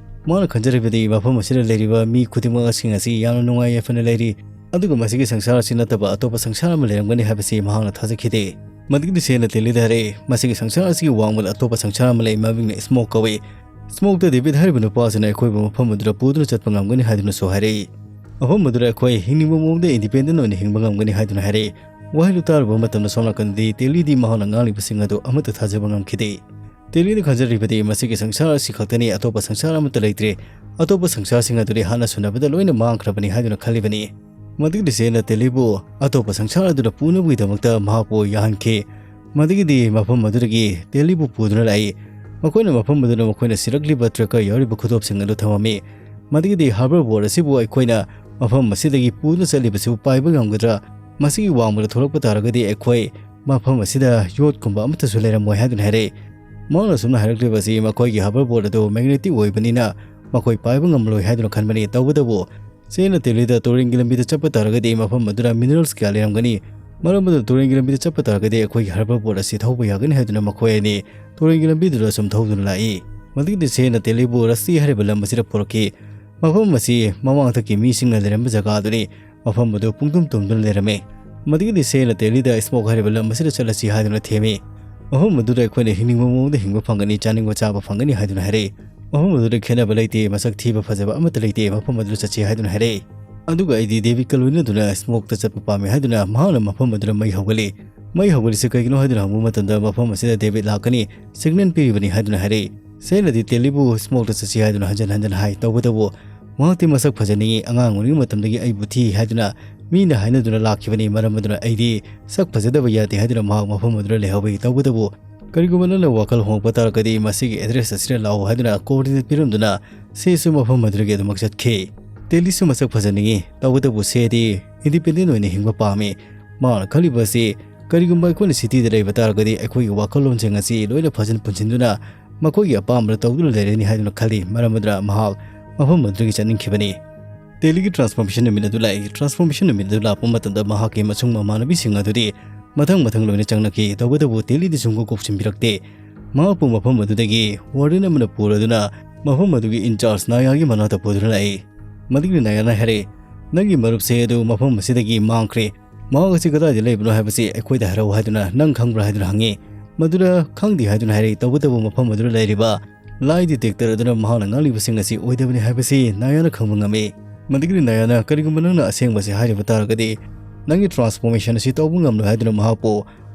ꯃꯍꯥꯛꯅ ꯈꯟꯖꯔꯤꯕꯗꯤ ꯃꯐꯝ ꯑꯁꯤꯗ ꯂꯩꯔꯤꯕ ꯃꯤ ꯈꯨꯗꯤꯡꯃꯛꯁꯤꯡ ꯑꯁꯤ ꯌꯥꯝꯅ ꯅꯨꯡꯉꯥꯏ ꯌꯥꯏꯐꯅ ꯂꯩꯔꯤ, ꯑꯗꯨꯒ ꯃꯁꯤꯒꯤ ꯁꯪꯁꯥꯔ ꯑꯁꯤ ꯅꯠꯇꯕ ꯑꯇꯣꯞꯄ ꯁꯪꯁꯥꯔ ꯑꯃ ꯂꯩꯔꯝꯒꯅꯤ ꯍꯥꯏꯕꯁꯤ ꯃꯍꯥꯛꯅ ꯊꯥꯖꯈꯤꯗꯦ꯫ ꯃꯗꯨꯒꯤꯗꯤ ꯁꯦꯅ ꯇꯦꯂꯤꯗ ꯍꯥꯏꯔꯛꯏ, "ꯃꯁꯤꯒꯤ ꯁꯪꯁꯥꯔ ꯑꯁꯤꯒꯤ ꯋꯥꯡꯃꯗ ꯑꯇꯣꯞꯄ ꯁꯪꯁꯥꯔ ꯑꯃ ꯂꯩ, ꯃꯃꯤꯡꯅ ꯁ꯭ꯃꯣꯛ ꯀꯧꯏ꯫ ꯁ꯭ꯃꯣꯛꯇ ꯗꯦꯕꯤꯠ ꯍꯥꯏꯔꯤꯕ ꯅꯨꯄꯥ ꯑꯁꯤꯅ ꯑꯩꯈꯣꯏꯕꯨ ꯃꯐꯝ ꯑꯗꯨꯗ ꯄꯨꯗꯨꯅ ꯆꯠꯄ ꯉꯝꯒꯅꯤ" ꯍꯥꯏꯗꯨꯅꯁꯨ ꯍꯥꯏꯔꯛꯏ꯫ ꯃꯐꯝ ꯑꯗꯨꯗ ꯑꯩꯈꯣꯏ ꯍꯤꯡꯅꯤꯡꯕ ꯃꯑꯣꯡꯗ independent ꯑꯣꯏꯅ ꯍꯤꯡꯕ ꯉꯝꯒꯅꯤ ꯍꯥꯏꯗꯨꯅ ꯍꯥꯏꯔꯛꯏ꯫ ꯋꯥꯍꯩꯗꯨ ꯇꯥꯔꯨꯕ ꯃꯇꯝꯗ ꯁꯣꯝ ꯅꯥꯀꯟꯗꯗꯤ ꯇꯦꯂꯤꯗꯤ ꯃꯍꯥꯛꯅ ꯉꯥꯡꯂꯤꯕꯁꯤꯡ ꯑꯗꯨ ꯑꯃꯠꯇ ꯊꯥꯖꯕ ꯉꯝꯈꯤꯗꯦ꯫ ꯇꯦꯂꯤꯅ ꯈꯟꯖꯔꯤꯕꯗꯤ ꯃꯁꯤꯒꯤ ꯁꯪꯁꯥꯔ ꯑꯁꯤ ꯈꯛꯇꯅꯤ, ꯑꯇꯣꯞꯄ ꯁꯪꯁꯥꯔ ꯑꯃꯠꯇ ꯂꯩꯇ꯭ꯔꯦ꯫ ꯑꯇꯣꯞꯄ ꯁꯪꯁꯥꯔꯁꯤꯡ ꯑꯗꯨꯗꯤ ꯍꯥꯟꯅ ꯁꯨꯅꯕꯗ ꯂꯣꯏꯅ ꯃꯥꯡꯈ꯭ꯔꯕꯅꯤ ꯍꯥꯏꯗꯨꯅ ꯈꯜꯂꯤꯕꯅꯤ꯫ ꯃꯗꯨꯒꯤꯗꯤ ꯁꯦꯅ ꯇꯦꯂꯤꯕꯨ ꯑꯇꯣꯞꯄ ꯁꯪꯁꯥꯔ ꯑꯗꯨꯗ ꯄꯨꯅꯕꯒꯤꯗꯃꯛꯇ ꯃꯍꯥꯛꯄꯨ ꯌꯥꯍꯟꯈꯤ꯫ ꯃꯗꯨꯒꯤꯗꯤ ꯃꯐꯝ ꯑꯗꯨꯗꯒꯤ ꯇꯦꯂꯤꯕꯨ ꯄꯨꯗꯨꯅ ꯂꯥꯛꯏ꯫ ꯃꯈꯣꯏꯅ ꯃꯐꯝ ꯑꯗꯨꯗ ꯃꯈꯣꯏꯅ ꯁꯤꯔꯛꯂꯤꯕ tracker ꯌꯥꯎꯔꯤꯕ ꯈꯨꯗꯣꯞꯁꯤꯡ ꯑꯗꯨ ꯊꯝꯃꯝꯃꯤ꯫ ꯃꯗꯨꯒꯤꯗꯤ hoverboard ꯑꯁꯤꯕꯨ ꯑꯩꯈꯣꯏꯅ ꯃꯐꯝ ꯑꯁꯤꯗꯒꯤ ꯄꯨꯗꯨꯅ ꯆꯠꯂꯤꯕꯁꯤꯕꯨ ꯄꯥꯏꯕ ꯉꯝꯒꯗ꯭ꯔꯥ? ꯃꯁꯤꯒꯤ ꯋꯥꯡꯃꯗ ꯊꯣꯛꯂꯛꯄ ꯇꯥꯔꯒꯗꯤ ꯑꯩꯈꯣꯏ ꯃꯐꯝ ꯑꯁꯤꯗ ꯌꯣꯠꯀꯨꯝꯕ ꯑꯃꯠꯇꯁꯨ ꯂꯩꯔꯝꯃꯣꯏ ꯍꯥꯏꯗꯨꯅ ꯍꯥꯏꯔꯛꯏ꯫ ꯃꯍꯥꯛꯅ ꯑꯁꯨꯝꯅ ꯍꯥꯏꯔꯛꯂꯤꯕ ꯑꯁꯤ ꯃꯈꯣꯏꯒꯤ hoverboard ꯑꯗꯨ magnetic ꯑꯣꯏꯕꯅꯤꯅ ꯃꯈꯣꯏ ꯄꯥꯏꯕ ꯉꯝꯂꯣꯏ ꯍꯥꯏꯗꯨꯅ ꯈꯟꯕꯅꯤ꯫ ꯇꯧꯕꯇꯕꯨ ꯁꯦꯅ ꯇꯦꯂꯤꯗ ꯇꯨꯔꯦꯜꯒꯤ ꯂꯝꯕꯤꯗ ꯆꯠꯄ ꯇꯥꯔꯒꯗꯤ ꯃꯐꯝ ꯑꯗꯨꯗ minerals ꯀꯌꯥ ꯂꯩꯔꯝꯒꯅꯤ꯫ ꯃꯔꯝ ꯑꯗꯨꯅ ꯇꯨꯔꯦꯜꯒꯤ ꯂꯝꯕꯤꯗ ꯆꯠꯄ ꯇꯥꯔꯒꯗꯤ ꯑꯩꯈꯣꯏꯒꯤ hoverboard ꯑꯁꯤ ꯊꯧꯕ ꯌꯥꯒꯅꯤ ꯍꯥꯏꯗꯨꯅ ꯃꯈꯣꯏ ꯑꯅꯤ ꯇꯨꯔꯦꯜꯒꯤ ꯂꯝꯕꯤꯗꯨꯗ ꯁꯨꯝ ꯊꯧꯗꯨꯅ ꯂꯥꯛꯏ꯫ ꯃꯗꯨꯒꯤꯗꯤ ꯁꯦꯅ ꯇꯦꯂꯤꯕꯨ ꯔꯁꯇꯤ ꯍꯥꯏꯔꯤꯕ ꯂꯝ ꯑꯁꯤꯗ ꯄꯨꯔꯛꯈꯤ꯫ ꯃꯐꯝ ꯑꯁꯤ ꯃꯃꯥꯡꯊꯛꯀꯤ ꯃꯤꯁꯤꯡꯅ ꯂꯩꯔꯝꯕ ꯖꯒꯥ ꯑꯗꯨꯅꯤ꯫ ꯃꯐꯝ ꯑꯗꯨ ꯄꯨꯡꯇꯨꯝ ꯇꯨꯝꯗꯨꯅ ꯂꯩꯔꯝꯃꯤ꯫ ꯃꯗꯨꯒꯤꯗꯤ ꯁꯦꯅ ꯇꯦꯂꯤꯗ ꯁ꯭ꯃꯣꯛ ꯍꯥꯏꯔꯤꯕ ꯂꯝ ꯑꯁꯤꯗ ꯆꯠꯂꯁꯤ ꯍꯥꯏꯗꯨꯅ ꯊꯦꯝꯃꯤ꯫ ꯃꯐꯝ ꯑꯗꯨꯗ ꯑꯩꯈꯣꯏꯅ ꯍꯤꯡꯅꯤꯡꯕ ꯃꯑꯣꯡꯗ ꯍꯤꯡꯕ ꯐꯪꯒꯅꯤ, ꯆꯥꯅꯤꯡꯕ ꯆꯥꯕ ꯐꯪꯒꯅꯤ ꯍꯥꯏꯗꯨꯅ ꯍꯥꯏꯔꯛꯏ꯫ ꯃꯐꯝ ꯑꯗꯨꯗ ꯈꯦꯠꯅꯕ ꯂꯩꯇꯦ, ꯃꯁꯛ ꯊꯤꯕ ꯐꯖꯕ ꯑꯃꯠꯇ ꯂꯩꯇꯦ, ꯃꯐꯝ ꯑꯗꯨꯗ ꯆꯠꯁꯤ ꯍꯥꯏꯗꯨꯅ ꯍꯥꯏꯔꯛꯏ꯫ ꯑꯗꯨꯒ ꯑꯩꯗꯤ ꯗꯦꯕꯤꯠꯀ ꯂꯣꯏꯅꯗꯨꯅ ꯁ꯭ꯃꯣꯛꯇ ꯆꯠꯄ ꯄꯥꯝꯃꯤ ꯍꯥꯏꯗꯨꯅ ꯃꯍꯥꯛꯅ ꯃꯐꯝ ꯑꯗꯨꯗ ꯃꯩ ꯍꯧꯒꯠꯂꯤ꯫ ꯃꯩ ꯍꯧꯒꯠꯂꯤꯁꯤ ꯀꯩꯒꯤꯅꯣ ꯍꯥꯏꯗꯨꯅ ꯍꯪꯕ ꯃꯇꯝꯗ ꯃꯐꯝ ꯑꯁꯤꯗ ꯗꯦꯕꯤꯠ ꯂꯥꯛꯀꯅꯤ, signal ꯄꯤꯔꯤꯕꯅꯤ ꯍꯥꯏꯗꯨꯅ ꯍꯥꯏꯔꯛꯏ꯫ ꯁꯦꯅꯗꯤ ꯇꯦꯂꯤꯕꯨ ꯁ꯭ꯃꯣꯛꯇ ꯆꯠꯁꯤ ꯍꯥꯏꯗꯨꯅ ꯍꯟꯖꯟ ꯍꯟꯖꯟ ꯍꯥꯏ꯫ ꯇꯧꯕꯇꯕꯨ ꯃꯍꯥꯛꯇꯤ ꯃꯁꯛ ꯐꯖꯅꯤꯡꯏ, ꯑꯉꯥꯡ ꯑꯣꯏꯔꯤꯉꯩ ꯃꯇꯝꯗꯒꯤ ꯑꯩꯕꯨ ꯊꯤ ꯍꯥꯏꯗꯨꯅ ꯃꯤꯅ ꯍꯥꯏꯅꯗꯨꯅ ꯂꯥꯛꯈꯤꯕꯅꯤ꯫ ꯃꯔꯝ ꯑꯗꯨꯅ ꯑꯩꯗꯤ ꯁꯛ ꯐꯖꯗꯕ ꯌꯥꯗꯦ ꯍꯥꯏꯗꯨꯅ ꯃꯍꯥꯛ ꯃꯐꯝ ꯑꯗꯨꯗ ꯂꯩꯍꯧꯏ꯫ ꯇꯧꯕꯇꯕꯨ "ꯀꯔꯤꯒꯨꯝꯕ ꯅꯪꯅ ꯋꯥꯈꯜ ꯍꯣꯡꯂꯛꯄ ꯇꯥꯔꯒꯗꯤ ꯃꯁꯤꯒꯤ address ꯑꯁꯤꯗ ꯂꯥꯛꯑꯣ" ꯍꯥꯏꯗꯨꯅ coordinate ꯄꯤꯔꯝꯗꯨꯅ ꯁꯦꯁꯨ ꯃꯐꯝ ꯑꯗꯨꯗꯒꯤ ꯑꯗꯨꯃꯛ ꯆꯠꯈꯤ꯫ ꯇꯦꯂꯤꯁꯨ ꯃꯁꯛ ꯐꯖꯅꯤꯡꯏ, ꯇꯧꯕꯇꯕꯨ ꯁꯦꯗꯤ independent ꯑꯣꯏꯅ ꯍꯤꯡꯕ ꯄꯥꯝꯃꯤ꯫ ꯃꯍꯥꯛꯅ ꯈꯜꯂꯤꯕ ꯑꯁꯤ, "ꯀꯔꯤꯒꯨꯝꯕ ꯑꯩꯈꯣꯏꯅ cityꯗ ꯂꯩꯕ ꯇꯥꯔꯒꯗꯤ ꯑꯩꯈꯣꯏꯒꯤ ꯋꯥꯈꯜꯂꯣꯟꯁꯤꯡ ꯑꯁꯤ ꯂꯣꯏꯅ ꯐꯖꯅ ꯄꯨꯟꯁꯤꯟꯗꯨꯅ ꯃꯈꯣꯏꯒꯤ ꯑꯄꯥꯝꯕꯗ ꯇꯧꯗꯨꯅ ꯂꯩꯔꯅꯤ" ꯍꯥꯏꯗꯨꯅ ꯈꯜꯂꯤ꯫ ꯃꯔꯝ ꯑꯗꯨꯅ ꯃꯍꯥꯛ ꯃꯐꯝ ꯑꯗꯨꯗꯒꯤ ꯆꯠꯅꯤꯡꯈꯤꯕꯅꯤ꯫ ꯇꯦꯂꯤꯒꯤ transformation ꯅꯨꯃꯤꯠ ꯑꯗꯨ ꯂꯥꯛꯏ꯫ Transformation ꯅꯨꯃꯤꯠ ꯑꯗꯨ ꯂꯥꯛꯄ ꯃꯇꯝꯗ ꯃꯍꯥꯛꯀꯤ ꯃꯁꯨꯡ ꯃꯃꯥꯟꯅꯕꯤꯁꯤꯡ ꯑꯗꯨꯗꯤ ꯃꯊꯪ ꯃꯊꯪ ꯂꯣꯏꯅ ꯆꯪꯂꯛꯈꯤ꯫ ꯇꯧꯕꯇꯕꯨ ꯇꯦꯂꯤꯗꯤ ꯁꯨꯡꯀꯣꯛ ꯀꯣꯛꯁꯤꯟꯕꯤꯔꯛꯇꯦ꯫ ꯃꯍꯥꯛꯄꯨ ꯃꯐꯝ ꯑꯗꯨꯗꯒꯤ warden ꯑꯃꯅ ꯄꯨꯔꯗꯨꯅ ꯃꯐꯝ ꯑꯗꯨꯒꯤ in charge ꯅꯥꯌꯥꯒꯤ ꯃꯅꯥꯛꯇ ꯄꯨꯗꯨꯅ ꯂꯥꯛꯏ꯫ ꯃꯗꯨꯒꯤ ꯅꯥꯌꯥꯅ ꯍꯥꯏꯔꯛꯏ, "ꯅꯪꯒꯤ ꯃꯔꯨꯞꯁꯦ ꯑꯗꯨ ꯃꯐꯝ ꯑꯁꯤꯗꯒꯤ ꯃꯥꯡꯈ꯭ꯔꯦ꯫ ꯃꯍꯥꯛ ꯑꯁꯤ ꯀꯗꯥꯏꯗ ꯂꯩꯕꯅꯣ ꯍꯥꯏꯕꯁꯤ ꯑꯩꯈꯣꯏꯗ ꯍꯥꯏꯔꯛꯎ" ꯍꯥꯏꯗꯨꯅ, "ꯅꯪ ꯈꯪꯕ꯭ꯔꯥ?" ꯍꯥꯏꯗꯨꯅ ꯍꯪꯉꯤ꯫ ꯃꯗꯨꯗ "ꯈꯪꯗꯦ" ꯍꯥꯏꯗꯨꯅ ꯍꯥꯏꯔꯛꯏ꯫ ꯇꯧꯕꯇꯕꯨ ꯃꯐꯝ ꯑꯗꯨꯗ ꯂꯩꯔꯤꯕ lie detector ꯑꯗꯨꯅ ꯃꯍꯥꯛꯅ ꯉꯥꯡꯂꯤꯕꯁꯤꯡ ꯑꯁꯤ ꯑꯣꯏꯗꯕꯅꯤ ꯍꯥꯏꯕꯁꯤ ꯅꯥꯌꯥꯅ ꯈꯪꯕ ꯉꯝꯃꯤ꯫ ꯃꯗꯨꯒꯤ ꯅꯥꯌꯥꯅ "ꯀꯔꯤꯒꯨꯝꯕ ꯅꯪꯅ ꯑꯁꯦꯡꯕꯁꯤ ꯍꯥꯏꯔꯤꯕ ꯇꯥꯔꯒꯗꯤ ꯅꯪꯒꯤ transformation ꯑꯁꯤ ꯇꯧꯕ ꯉꯝꯂꯣꯏ" ꯍꯥꯏꯗꯨꯅ ꯃꯍꯥꯛꯄꯨ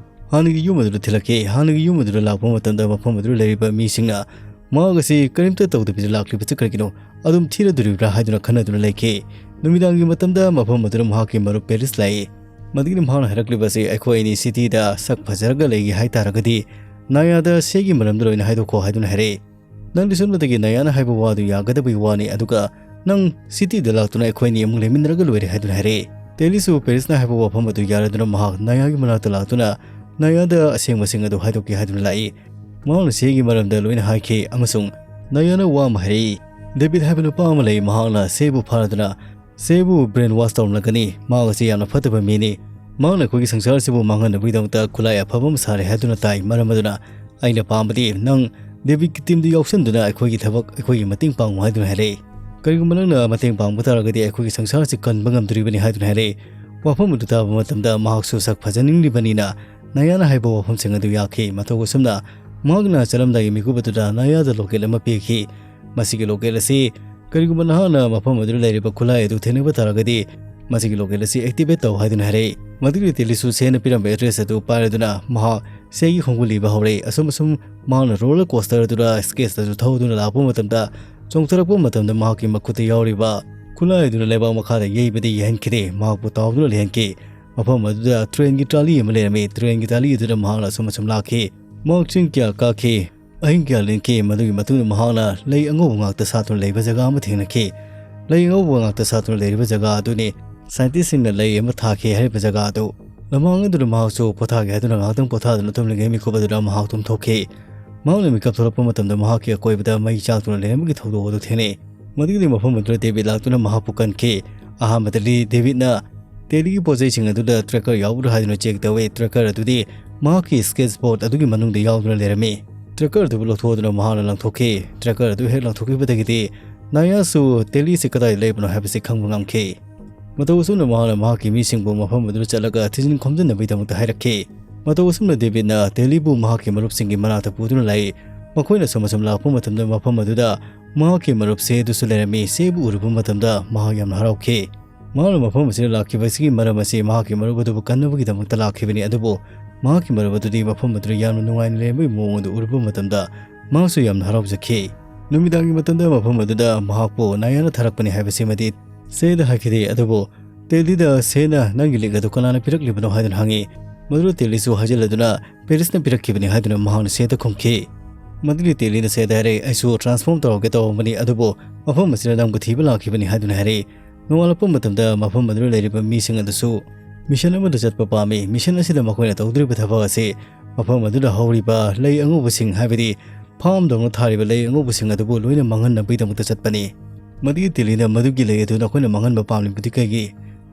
ꯍꯥꯟꯅꯒꯤ ꯌꯨꯝ ꯑꯗꯨꯗ ꯊꯤꯜꯂꯛꯈꯤ꯫ ꯍꯥꯟꯅꯒꯤ ꯌꯨꯝ ꯑꯗꯨꯗ ꯂꯥꯛꯄ ꯃꯇꯝꯗ ꯃꯐꯝ ꯑꯗꯨꯗ ꯂꯩꯔꯤꯕ ꯃꯤꯁꯤꯡꯅ ꯃꯍꯥꯛ ꯑꯁꯤ ꯀꯔꯤꯝꯇ ꯇꯧꯗꯕꯤꯗ ꯂꯥꯛꯂꯤꯕꯁꯤ ꯀꯔꯤꯒꯤꯅꯣ? ꯑꯗꯨꯝ ꯊꯤꯔꯗꯣꯔꯤꯕ꯭ꯔꯥ ꯍꯥꯏꯗꯨꯅ ꯈꯟꯅꯗꯨꯅ ꯂꯩꯈꯤ꯫ ꯅꯨꯃꯤꯗꯥꯡꯒꯤ ꯃꯇꯝꯗ ꯃꯐꯝ ꯑꯗꯨꯗ ꯃꯍꯥꯛꯀꯤ ꯃꯔꯨꯞ ꯄꯦꯔꯤꯁ ꯂꯥꯛꯏ꯫ ꯃꯗꯨꯒꯤ ꯃꯍꯥꯛꯅ ꯍꯥꯏꯔꯛꯂꯤꯕꯁꯤ, "ꯑꯩꯈꯣꯏ ꯑꯅꯤ cityꯗ ꯁꯛ ꯐꯖꯔꯒ ꯂꯩꯒꯦ ꯍꯥꯏ ꯇꯥꯔꯒꯗꯤ ꯅꯥꯌꯥꯗ ꯁꯦꯒꯤ ꯃꯔꯝꯗ ꯂꯣꯏꯅ ꯍꯥꯏꯗꯣꯛꯈꯣ" ꯍꯥꯏꯗꯨꯅ ꯍꯥꯏꯔꯛꯏ꯫ ꯅꯪꯗꯤ ꯁꯣꯝꯗꯒꯤ ꯅꯥꯌꯥꯅ ꯍꯥꯏꯕ ꯋꯥꯗꯨ ꯌꯥꯒꯗꯕꯒꯤ ꯋꯥꯅꯤ, ꯑꯗꯨꯒ ꯅꯪ cityꯗ ꯂꯥꯛꯇꯨꯅ ꯑꯩꯈꯣꯏ ꯑꯅꯤ ꯑꯃꯨꯛ ꯂꯩꯃꯤꯟꯅꯔꯒ ꯂꯣꯏꯔꯦ ꯍꯥꯏꯗꯨꯅ ꯍꯥꯏꯔꯛꯏ꯫ ꯇꯦꯂꯤꯁꯨ ꯄꯦꯔꯤꯁꯅ ꯍꯥꯏꯕ ꯋꯥꯐꯝ ꯑꯗꯨ ꯌꯥꯔꯗꯨꯅ ꯃꯍꯥꯛ ꯅꯥꯌꯥꯒꯤ ꯃꯅꯥꯛꯇ ꯂꯥꯛꯇꯨꯅ ꯅꯥꯌꯥꯗ ꯑꯁꯦꯡꯕꯁꯤꯡ ꯑꯗꯨ ꯍꯥꯏꯗꯣꯛꯀꯦ ꯍꯥꯏꯗꯨꯅ ꯂꯥꯛꯏ꯫ ꯃꯍꯥꯛꯅ ꯁꯦꯒꯤ ꯃꯔꯝꯗ ꯂꯣꯏꯅ ꯍꯥꯏꯈꯤ ꯑꯃꯁꯨꯡ ꯅꯥꯌꯥꯅ ꯋꯥ ꯑꯃ ꯍꯥꯏꯔꯛꯏ꯫ ꯗꯦꯕꯤꯠ ꯍꯥꯏꯕ ꯅꯨꯄꯥ ꯑꯃ ꯂꯩ, ꯃꯍꯥꯛꯅ ꯁꯦꯕꯨ ꯐꯥꯔꯗꯨꯅ ꯁꯦꯕꯨ brainwash ꯇꯧꯔꯝꯂꯒꯅꯤ꯫ ꯃꯍꯥꯛ ꯑꯁꯤ ꯌꯥꯝꯅ ꯐꯠꯇꯕ ꯃꯤꯅꯤ꯫ ꯃꯍꯥꯛꯅ ꯑꯩꯈꯣꯏꯒꯤ ꯁꯪꯁꯥꯔ ꯑꯁꯤꯕꯨ ꯃꯥꯡꯍꯟꯅꯕꯒꯤꯗꯃꯛꯇ ꯈꯨꯠꯂꯥꯏ ꯑꯐꯕ ꯑꯃ ꯁꯥꯔꯦ ꯍꯥꯏꯗꯨꯅ ꯇꯥꯏ꯫ ꯃꯔꯝ ꯑꯗꯨꯅ ꯑꯩꯅ ꯄꯥꯝꯕꯗꯤ ꯅꯪ ꯗꯦꯕꯤꯠꯀꯤ teamꯗ ꯌꯥꯎꯁꯟꯗꯨꯅ ꯑꯩꯈꯣꯏꯒꯤ ꯊꯕꯛ ꯑꯩꯈꯣꯏꯒꯤ ꯃꯇꯦꯡ ꯄꯥꯡꯉꯨ ꯍꯥꯏꯗꯨꯅ ꯍꯥꯏꯔꯛꯏ꯫ "ꯀꯔꯤꯒꯨꯝꯕ ꯅꯪꯅ ꯃꯇꯦꯡ ꯄꯥꯡꯕ ꯇꯥꯔꯒꯗꯤ ꯑꯩꯈꯣꯏꯒꯤ ꯁꯪꯁꯥꯔ ꯑꯁꯤ ꯀꯟꯕ ꯉꯝꯗꯣꯔꯤꯕꯅꯤ" ꯍꯥꯏꯗꯨꯅ ꯍꯥꯏꯔꯛꯏ꯫ ꯋꯥꯐꯝ ꯑꯗꯨ ꯇꯥꯕ ꯃꯇꯝꯗ ꯃꯍꯥꯛꯁꯨ ꯁꯛ ꯐꯖꯅꯤꯡꯂꯤꯕꯅꯤꯅ ꯅꯥꯌꯥꯅ ꯍꯥꯏꯕ ꯋꯥꯐꯝꯁꯤꯡ ꯑꯗꯨ ꯌꯥꯈꯤ꯫ ꯃꯇꯧ ꯑꯁꯨꯝꯅ ꯃꯍꯥꯛꯅ ꯆꯠꯂꯝꯗꯥꯏꯒꯤ ꯃꯤꯀꯨꯞ ꯑꯗꯨꯗ ꯅꯥꯌꯥꯗ locket ꯑꯃ ꯄꯤꯈꯤ꯫ ꯃꯁꯤꯒꯤ locket ꯑꯁꯤ ꯀꯔꯤꯒꯨꯝꯕ ꯅꯍꯥꯛꯅ ꯃꯐꯝ ꯑꯗꯨꯗ ꯂꯩꯔꯤꯕ ꯈꯨꯠꯂꯥꯏ ꯑꯗꯨ ꯊꯦꯡꯅꯕ ꯇꯥꯔꯒꯗꯤ ꯃꯁꯤꯒꯤ locket ꯑꯁꯤ activate ꯇꯧ ꯍꯥꯏꯗꯨꯅ ꯍꯥꯏꯔꯛꯏ꯫ ꯃꯗꯨꯒꯤ ꯇꯦꯂꯤꯁꯨ ꯁꯦꯅ ꯄꯤꯔꯝꯕ address ꯑꯗꯨ ꯄꯥꯏꯔꯗꯨꯅ ꯃꯍꯥꯛ ꯁꯦꯒꯤ ꯈꯣꯡꯒꯨꯜ ꯂꯤꯕ ꯍꯧꯔꯛꯏ꯫ ꯑꯁꯨꯝ ꯑꯁꯨꯝ ꯃꯍꯥꯛꯅ roller coaster ꯑꯗꯨꯗ skate ꯑꯗꯨ ꯊꯧꯗꯨꯅ ꯂꯥꯛꯄ ꯃꯇꯝꯗ ꯆꯣꯡꯊꯔꯛꯄ ꯃꯇꯝꯗ ꯃꯍꯥꯛꯀꯤ ꯃꯈꯨꯠꯇ ꯌꯥꯎꯔꯤꯕ ꯈꯨꯠꯂꯥꯏ ꯑꯗꯨꯅ ꯂꯩꯕꯥꯛ ꯃꯈꯥꯗ ꯌꯩꯕꯗ ꯌꯩꯍꯟꯈꯤꯗꯦ꯫ ꯃꯍꯥꯛꯄꯨ ꯇꯥꯎꯗꯨꯅ ꯂꯩꯍꯟꯈꯤ꯫ ꯃꯐꯝ ꯑꯗꯨꯗ trainꯒꯤ trolley ꯑꯃ ꯂꯩꯔꯝꯃꯤ꯫ Trainꯒꯤ trolley ꯑꯗꯨꯗ ꯃꯍꯥꯛꯅ ꯑꯁꯨꯝ ꯑꯁꯨꯝ ꯂꯥꯛꯈꯤ꯫ ꯃꯍꯥꯛ ꯆꯤꯡ ꯀꯌꯥ ꯀꯥꯈꯤ, ꯑꯍꯤꯡ ꯀꯌꯥ ꯂꯦꯟꯈꯤ꯫ ꯃꯗꯨꯒꯤ ꯃꯇꯨꯡꯗ ꯃꯍꯥꯛꯅ ꯂꯩ ꯑꯉꯧꯕ ꯉꯥꯛꯇ ꯁꯥꯠꯇꯨꯅ ꯂꯩꯕ ꯖꯒꯥ ꯑꯃ ꯊꯦꯡꯅꯈꯤ꯫ ꯂꯩ ꯑꯉꯧꯕ ꯉꯥꯛꯇ ꯁꯥꯠꯇꯨꯅ ꯂꯩꯔꯤꯕ ꯖꯒꯥ ꯑꯗꯨꯅꯤ ꯁꯥꯏꯟꯇꯤꯁꯁꯤꯡꯅ ꯂꯩ ꯑꯃ ꯊꯥꯈꯤ ꯍꯥꯏꯔꯤꯕ ꯖꯒꯥ ꯑꯗꯨ꯫ ꯂꯃꯥꯡ ꯑꯗꯨꯗ ꯃꯍꯥꯛꯁꯨ ꯄꯣꯊꯥꯒꯦ ꯍꯥꯏꯗꯨꯅ ꯉꯥꯏꯍꯥꯛꯇꯪ ꯄꯣꯊꯥꯗꯨꯅ ꯇꯨꯝꯂꯤꯉꯩ ꯃꯤꯀꯨꯞ ꯑꯗꯨꯗ ꯃꯍꯥꯛ ꯇꯨꯝꯊꯣꯛꯈꯤ꯫ ꯃꯍꯥꯛꯅ ꯃꯤꯀꯞ ꯊꯣꯛꯂꯛꯄ ꯃꯇꯝꯗ ꯃꯍꯥꯛꯀꯤ ꯑꯀꯣꯏꯕꯗ ꯃꯩ ꯆꯥꯛꯇꯨꯅ ꯂꯩꯔꯝꯕꯒꯤ ꯊꯧꯗꯣꯛ ꯑꯗꯨ ꯊꯦꯡꯅꯩ꯫ ꯃꯗꯨꯒꯤꯗꯤ ꯃꯐꯝ ꯑꯗꯨꯗ ꯗꯦꯕꯤꯠ ꯂꯥꯛꯇꯨꯅ ꯃꯍꯥꯛꯄꯨ ꯀꯟꯈꯤ꯫ ꯑꯍꯥꯟꯕꯗꯗꯤ ꯗꯦꯕꯤꯠꯅ ꯇꯦꯂꯤꯒꯤ ꯄꯣꯠ ꯆꯩꯁꯤꯡ ꯑꯗꯨꯗ ꯇ꯭ꯔꯦꯀꯔ ꯌꯥꯎꯕ꯭ꯔꯥ ꯍꯥꯏꯗꯨꯅ ꯆꯦꯛ ꯇꯧꯏ꯫ ꯇ꯭ꯔꯦꯀꯔ ꯑꯗꯨꯗꯤ ꯃꯍꯥꯛꯀꯤ ꯁ꯭ꯀꯦꯠꯁ ꯕꯣꯔꯗ ꯑꯗꯨꯒꯤ ꯃꯅꯨꯡꯗ ꯌꯥꯎꯗꯨꯅ ꯂꯩꯔꯝꯃꯤ꯫ ꯇ꯭ꯔꯦꯀꯔ ꯑꯗꯨꯕꯨ ꯂꯧꯊꯣꯛꯇꯨꯅ ꯃꯍꯥꯛꯅ ꯂꯪꯊꯣꯛꯈꯤ꯫ ꯇ꯭ꯔꯦꯀꯔ ꯑꯗꯨ ꯍꯦꯛ ꯂꯪꯊꯣꯛꯈꯤꯕꯗꯒꯤꯗꯤ ꯅꯥꯌꯥꯁꯨ ꯇꯦꯂꯤꯁꯤ ꯀꯗꯥꯏꯗ ꯂꯩꯕꯅꯣ ꯍꯥꯏꯕꯁꯤ ꯈꯪꯕ ꯉꯝꯈꯤ꯫ ꯃꯇꯧ ꯑꯁꯨꯝꯅ ꯃꯍꯥꯛꯅ ꯃꯍꯥꯛꯀꯤ ꯃꯤꯁꯤꯡꯕꯨ ꯃꯐꯝ ꯑꯗꯨꯗ ꯆꯠꯂꯒ ꯊꯤꯖꯤꯟ ꯈꯣꯝꯖꯤꯟꯅꯕꯒꯤꯗꯃꯛꯇ ꯍꯥꯏꯔꯛꯈꯤ꯫ ꯃꯇꯧ ꯑꯁꯨꯝꯅ ꯗꯦꯕꯤꯠꯅ ꯇꯦꯂꯤꯕꯨ ꯃꯍꯥꯛꯀꯤ ꯃꯔꯨꯞꯁꯤꯡꯒꯤ ꯃꯅꯥꯛꯇ ꯄꯨꯗꯨꯅ ꯂꯥꯛꯏ꯫ ꯃꯈꯣꯏꯅ ꯑꯁꯨꯝ ꯑꯁꯨꯝ ꯂꯥꯛꯄ ꯃꯇꯝꯗ ꯃꯐꯝ ꯑꯗꯨꯗ ꯃꯍꯥꯛꯀꯤ ꯃꯔꯨꯞ ꯁꯦꯗꯨꯁꯨ ꯂꯩꯔꯝꯃꯤ꯫ ꯁꯦꯕꯨ ꯎꯔꯨꯕ ꯃꯇꯝꯗ ꯃꯍꯥꯛ ꯌꯥꯝꯅ ꯍꯔꯥꯎꯈꯤ꯫ ꯃꯍꯥꯛꯅ ꯃꯐꯝ ꯑꯁꯤꯗ ꯂꯥꯛꯈꯤꯕꯁꯤꯒꯤ ꯃꯔꯝ ꯑꯁꯤ ꯃꯍꯥꯛꯀꯤ ꯃꯔꯨꯞ ꯑꯗꯨꯕꯨ ꯀꯟꯅꯕꯒꯤꯗꯃꯛꯇ ꯂꯥꯛꯈꯤꯕꯅꯤ, ꯑꯗꯨꯕꯨ ꯃꯍꯥꯛꯀꯤ ꯃꯔꯨꯞ ꯑꯗꯨꯗꯤ ꯃꯐꯝ ꯑꯗꯨꯗ ꯌꯥꯝꯅ ꯅꯨꯡꯉꯥꯏꯅ ꯂꯩꯔꯝꯕꯒꯤ ꯃꯑꯣꯡ ꯑꯗꯨ ꯎꯔꯨꯕ ꯃꯇꯝꯗ ꯃꯍꯥꯛꯁꯨ ꯌꯥꯝꯅ ꯍꯔꯥꯎꯖꯈꯤ꯫ ꯅꯨꯃꯤꯗꯥꯡꯒꯤ ꯃꯇꯝꯗ ꯃꯐꯝ ꯑꯗꯨꯗ ꯃꯍꯥꯛꯄꯨ ꯅꯥꯌꯥꯅ ꯊꯥꯔꯛꯄꯅꯤ ꯍꯥꯏꯕꯁꯤꯃꯗꯤ ꯁꯦꯗ ꯍꯥꯏꯈꯤꯗꯦ, ꯑꯗꯨꯕꯨ ꯇꯦꯂꯤꯗ ꯁꯦꯅ ꯅꯪꯒꯤ ꯂꯤꯛ ꯑꯗꯨ ꯀꯅꯥꯅ ꯄꯤꯔꯛꯂꯤꯕꯅꯣ ꯍꯥꯏꯗꯨꯅ ꯍꯪꯉꯤ꯫ ꯃꯗꯨꯗ ꯇꯦꯂꯤꯁꯨ ꯍꯥꯏꯖꯤꯜꯂꯗꯨꯅ ꯄꯦꯔꯤꯁꯅ ꯄꯤꯔꯛꯈꯤꯕꯅꯤ ꯍꯥꯏꯗꯨꯅ ꯃꯍꯥꯛꯅ ꯁꯦꯗ ꯈꯨꯝꯈꯤ꯫ ꯃꯗꯨꯒꯤ ꯇꯦꯂꯤꯅ ꯁꯦꯗ ꯍꯥꯏꯔꯦ, ꯑꯩꯁꯨ ꯇ꯭ꯔꯥꯟꯁꯐꯣꯔꯝ ꯇꯧꯔꯒꯦ ꯇꯧꯔꯝꯕꯅꯤ, ꯑꯗꯨꯕꯨ ꯃꯐꯝ ꯑꯁꯤꯗ ꯅꯪꯕꯨ ꯊꯤꯕ ꯂꯥꯛꯈꯤꯕꯅꯤ ꯍꯥꯏꯗꯨꯅ ꯍꯥꯏꯔꯛꯏ꯫ ꯅꯣꯡꯉꯥꯜꯂꯛꯄ ꯃꯇꯝꯗ ꯃꯐꯝ ꯑꯗꯨꯗ ꯂꯩꯔꯤꯕ ꯃꯤꯁꯤꯡ ꯑꯗꯨꯁꯨ ꯃꯤꯁꯟ ꯑꯃꯗ ꯆꯠꯄ ꯄꯥꯝꯃꯤ꯫ ꯃꯤꯁꯟ ꯑꯁꯤꯗ ꯃꯈꯣꯏꯅ ꯇꯧꯗꯣꯔꯤꯕ ꯊꯕꯛ ꯑꯁꯤ ꯃꯐꯝ ꯑꯗꯨꯗ ꯍꯧꯔꯤꯕ ꯂꯩ ꯑꯉꯧꯕꯁꯤꯡ, ꯍꯥꯏꯕꯗꯤ ꯐꯥꯝꯗꯧꯅ ꯊꯥꯔꯤꯕ ꯂꯩ ꯑꯉꯧꯕꯁꯤꯡ ꯑꯗꯨꯕꯨ ꯂꯣꯏꯅ ꯃꯥꯡꯍꯟꯅꯕꯒꯤꯗꯃꯛꯇ ꯆꯠꯄꯅꯤ꯫ ꯃꯗꯨꯒꯤ ꯇꯦꯂꯤꯅ ꯃꯗꯨꯒꯤ ꯂꯩ ꯑꯗꯨ ꯅꯈꯣꯏꯅ ꯃꯥꯡꯍꯟꯕ ꯄꯥꯝꯂꯤꯕꯗꯤ ꯀꯩꯒꯤ?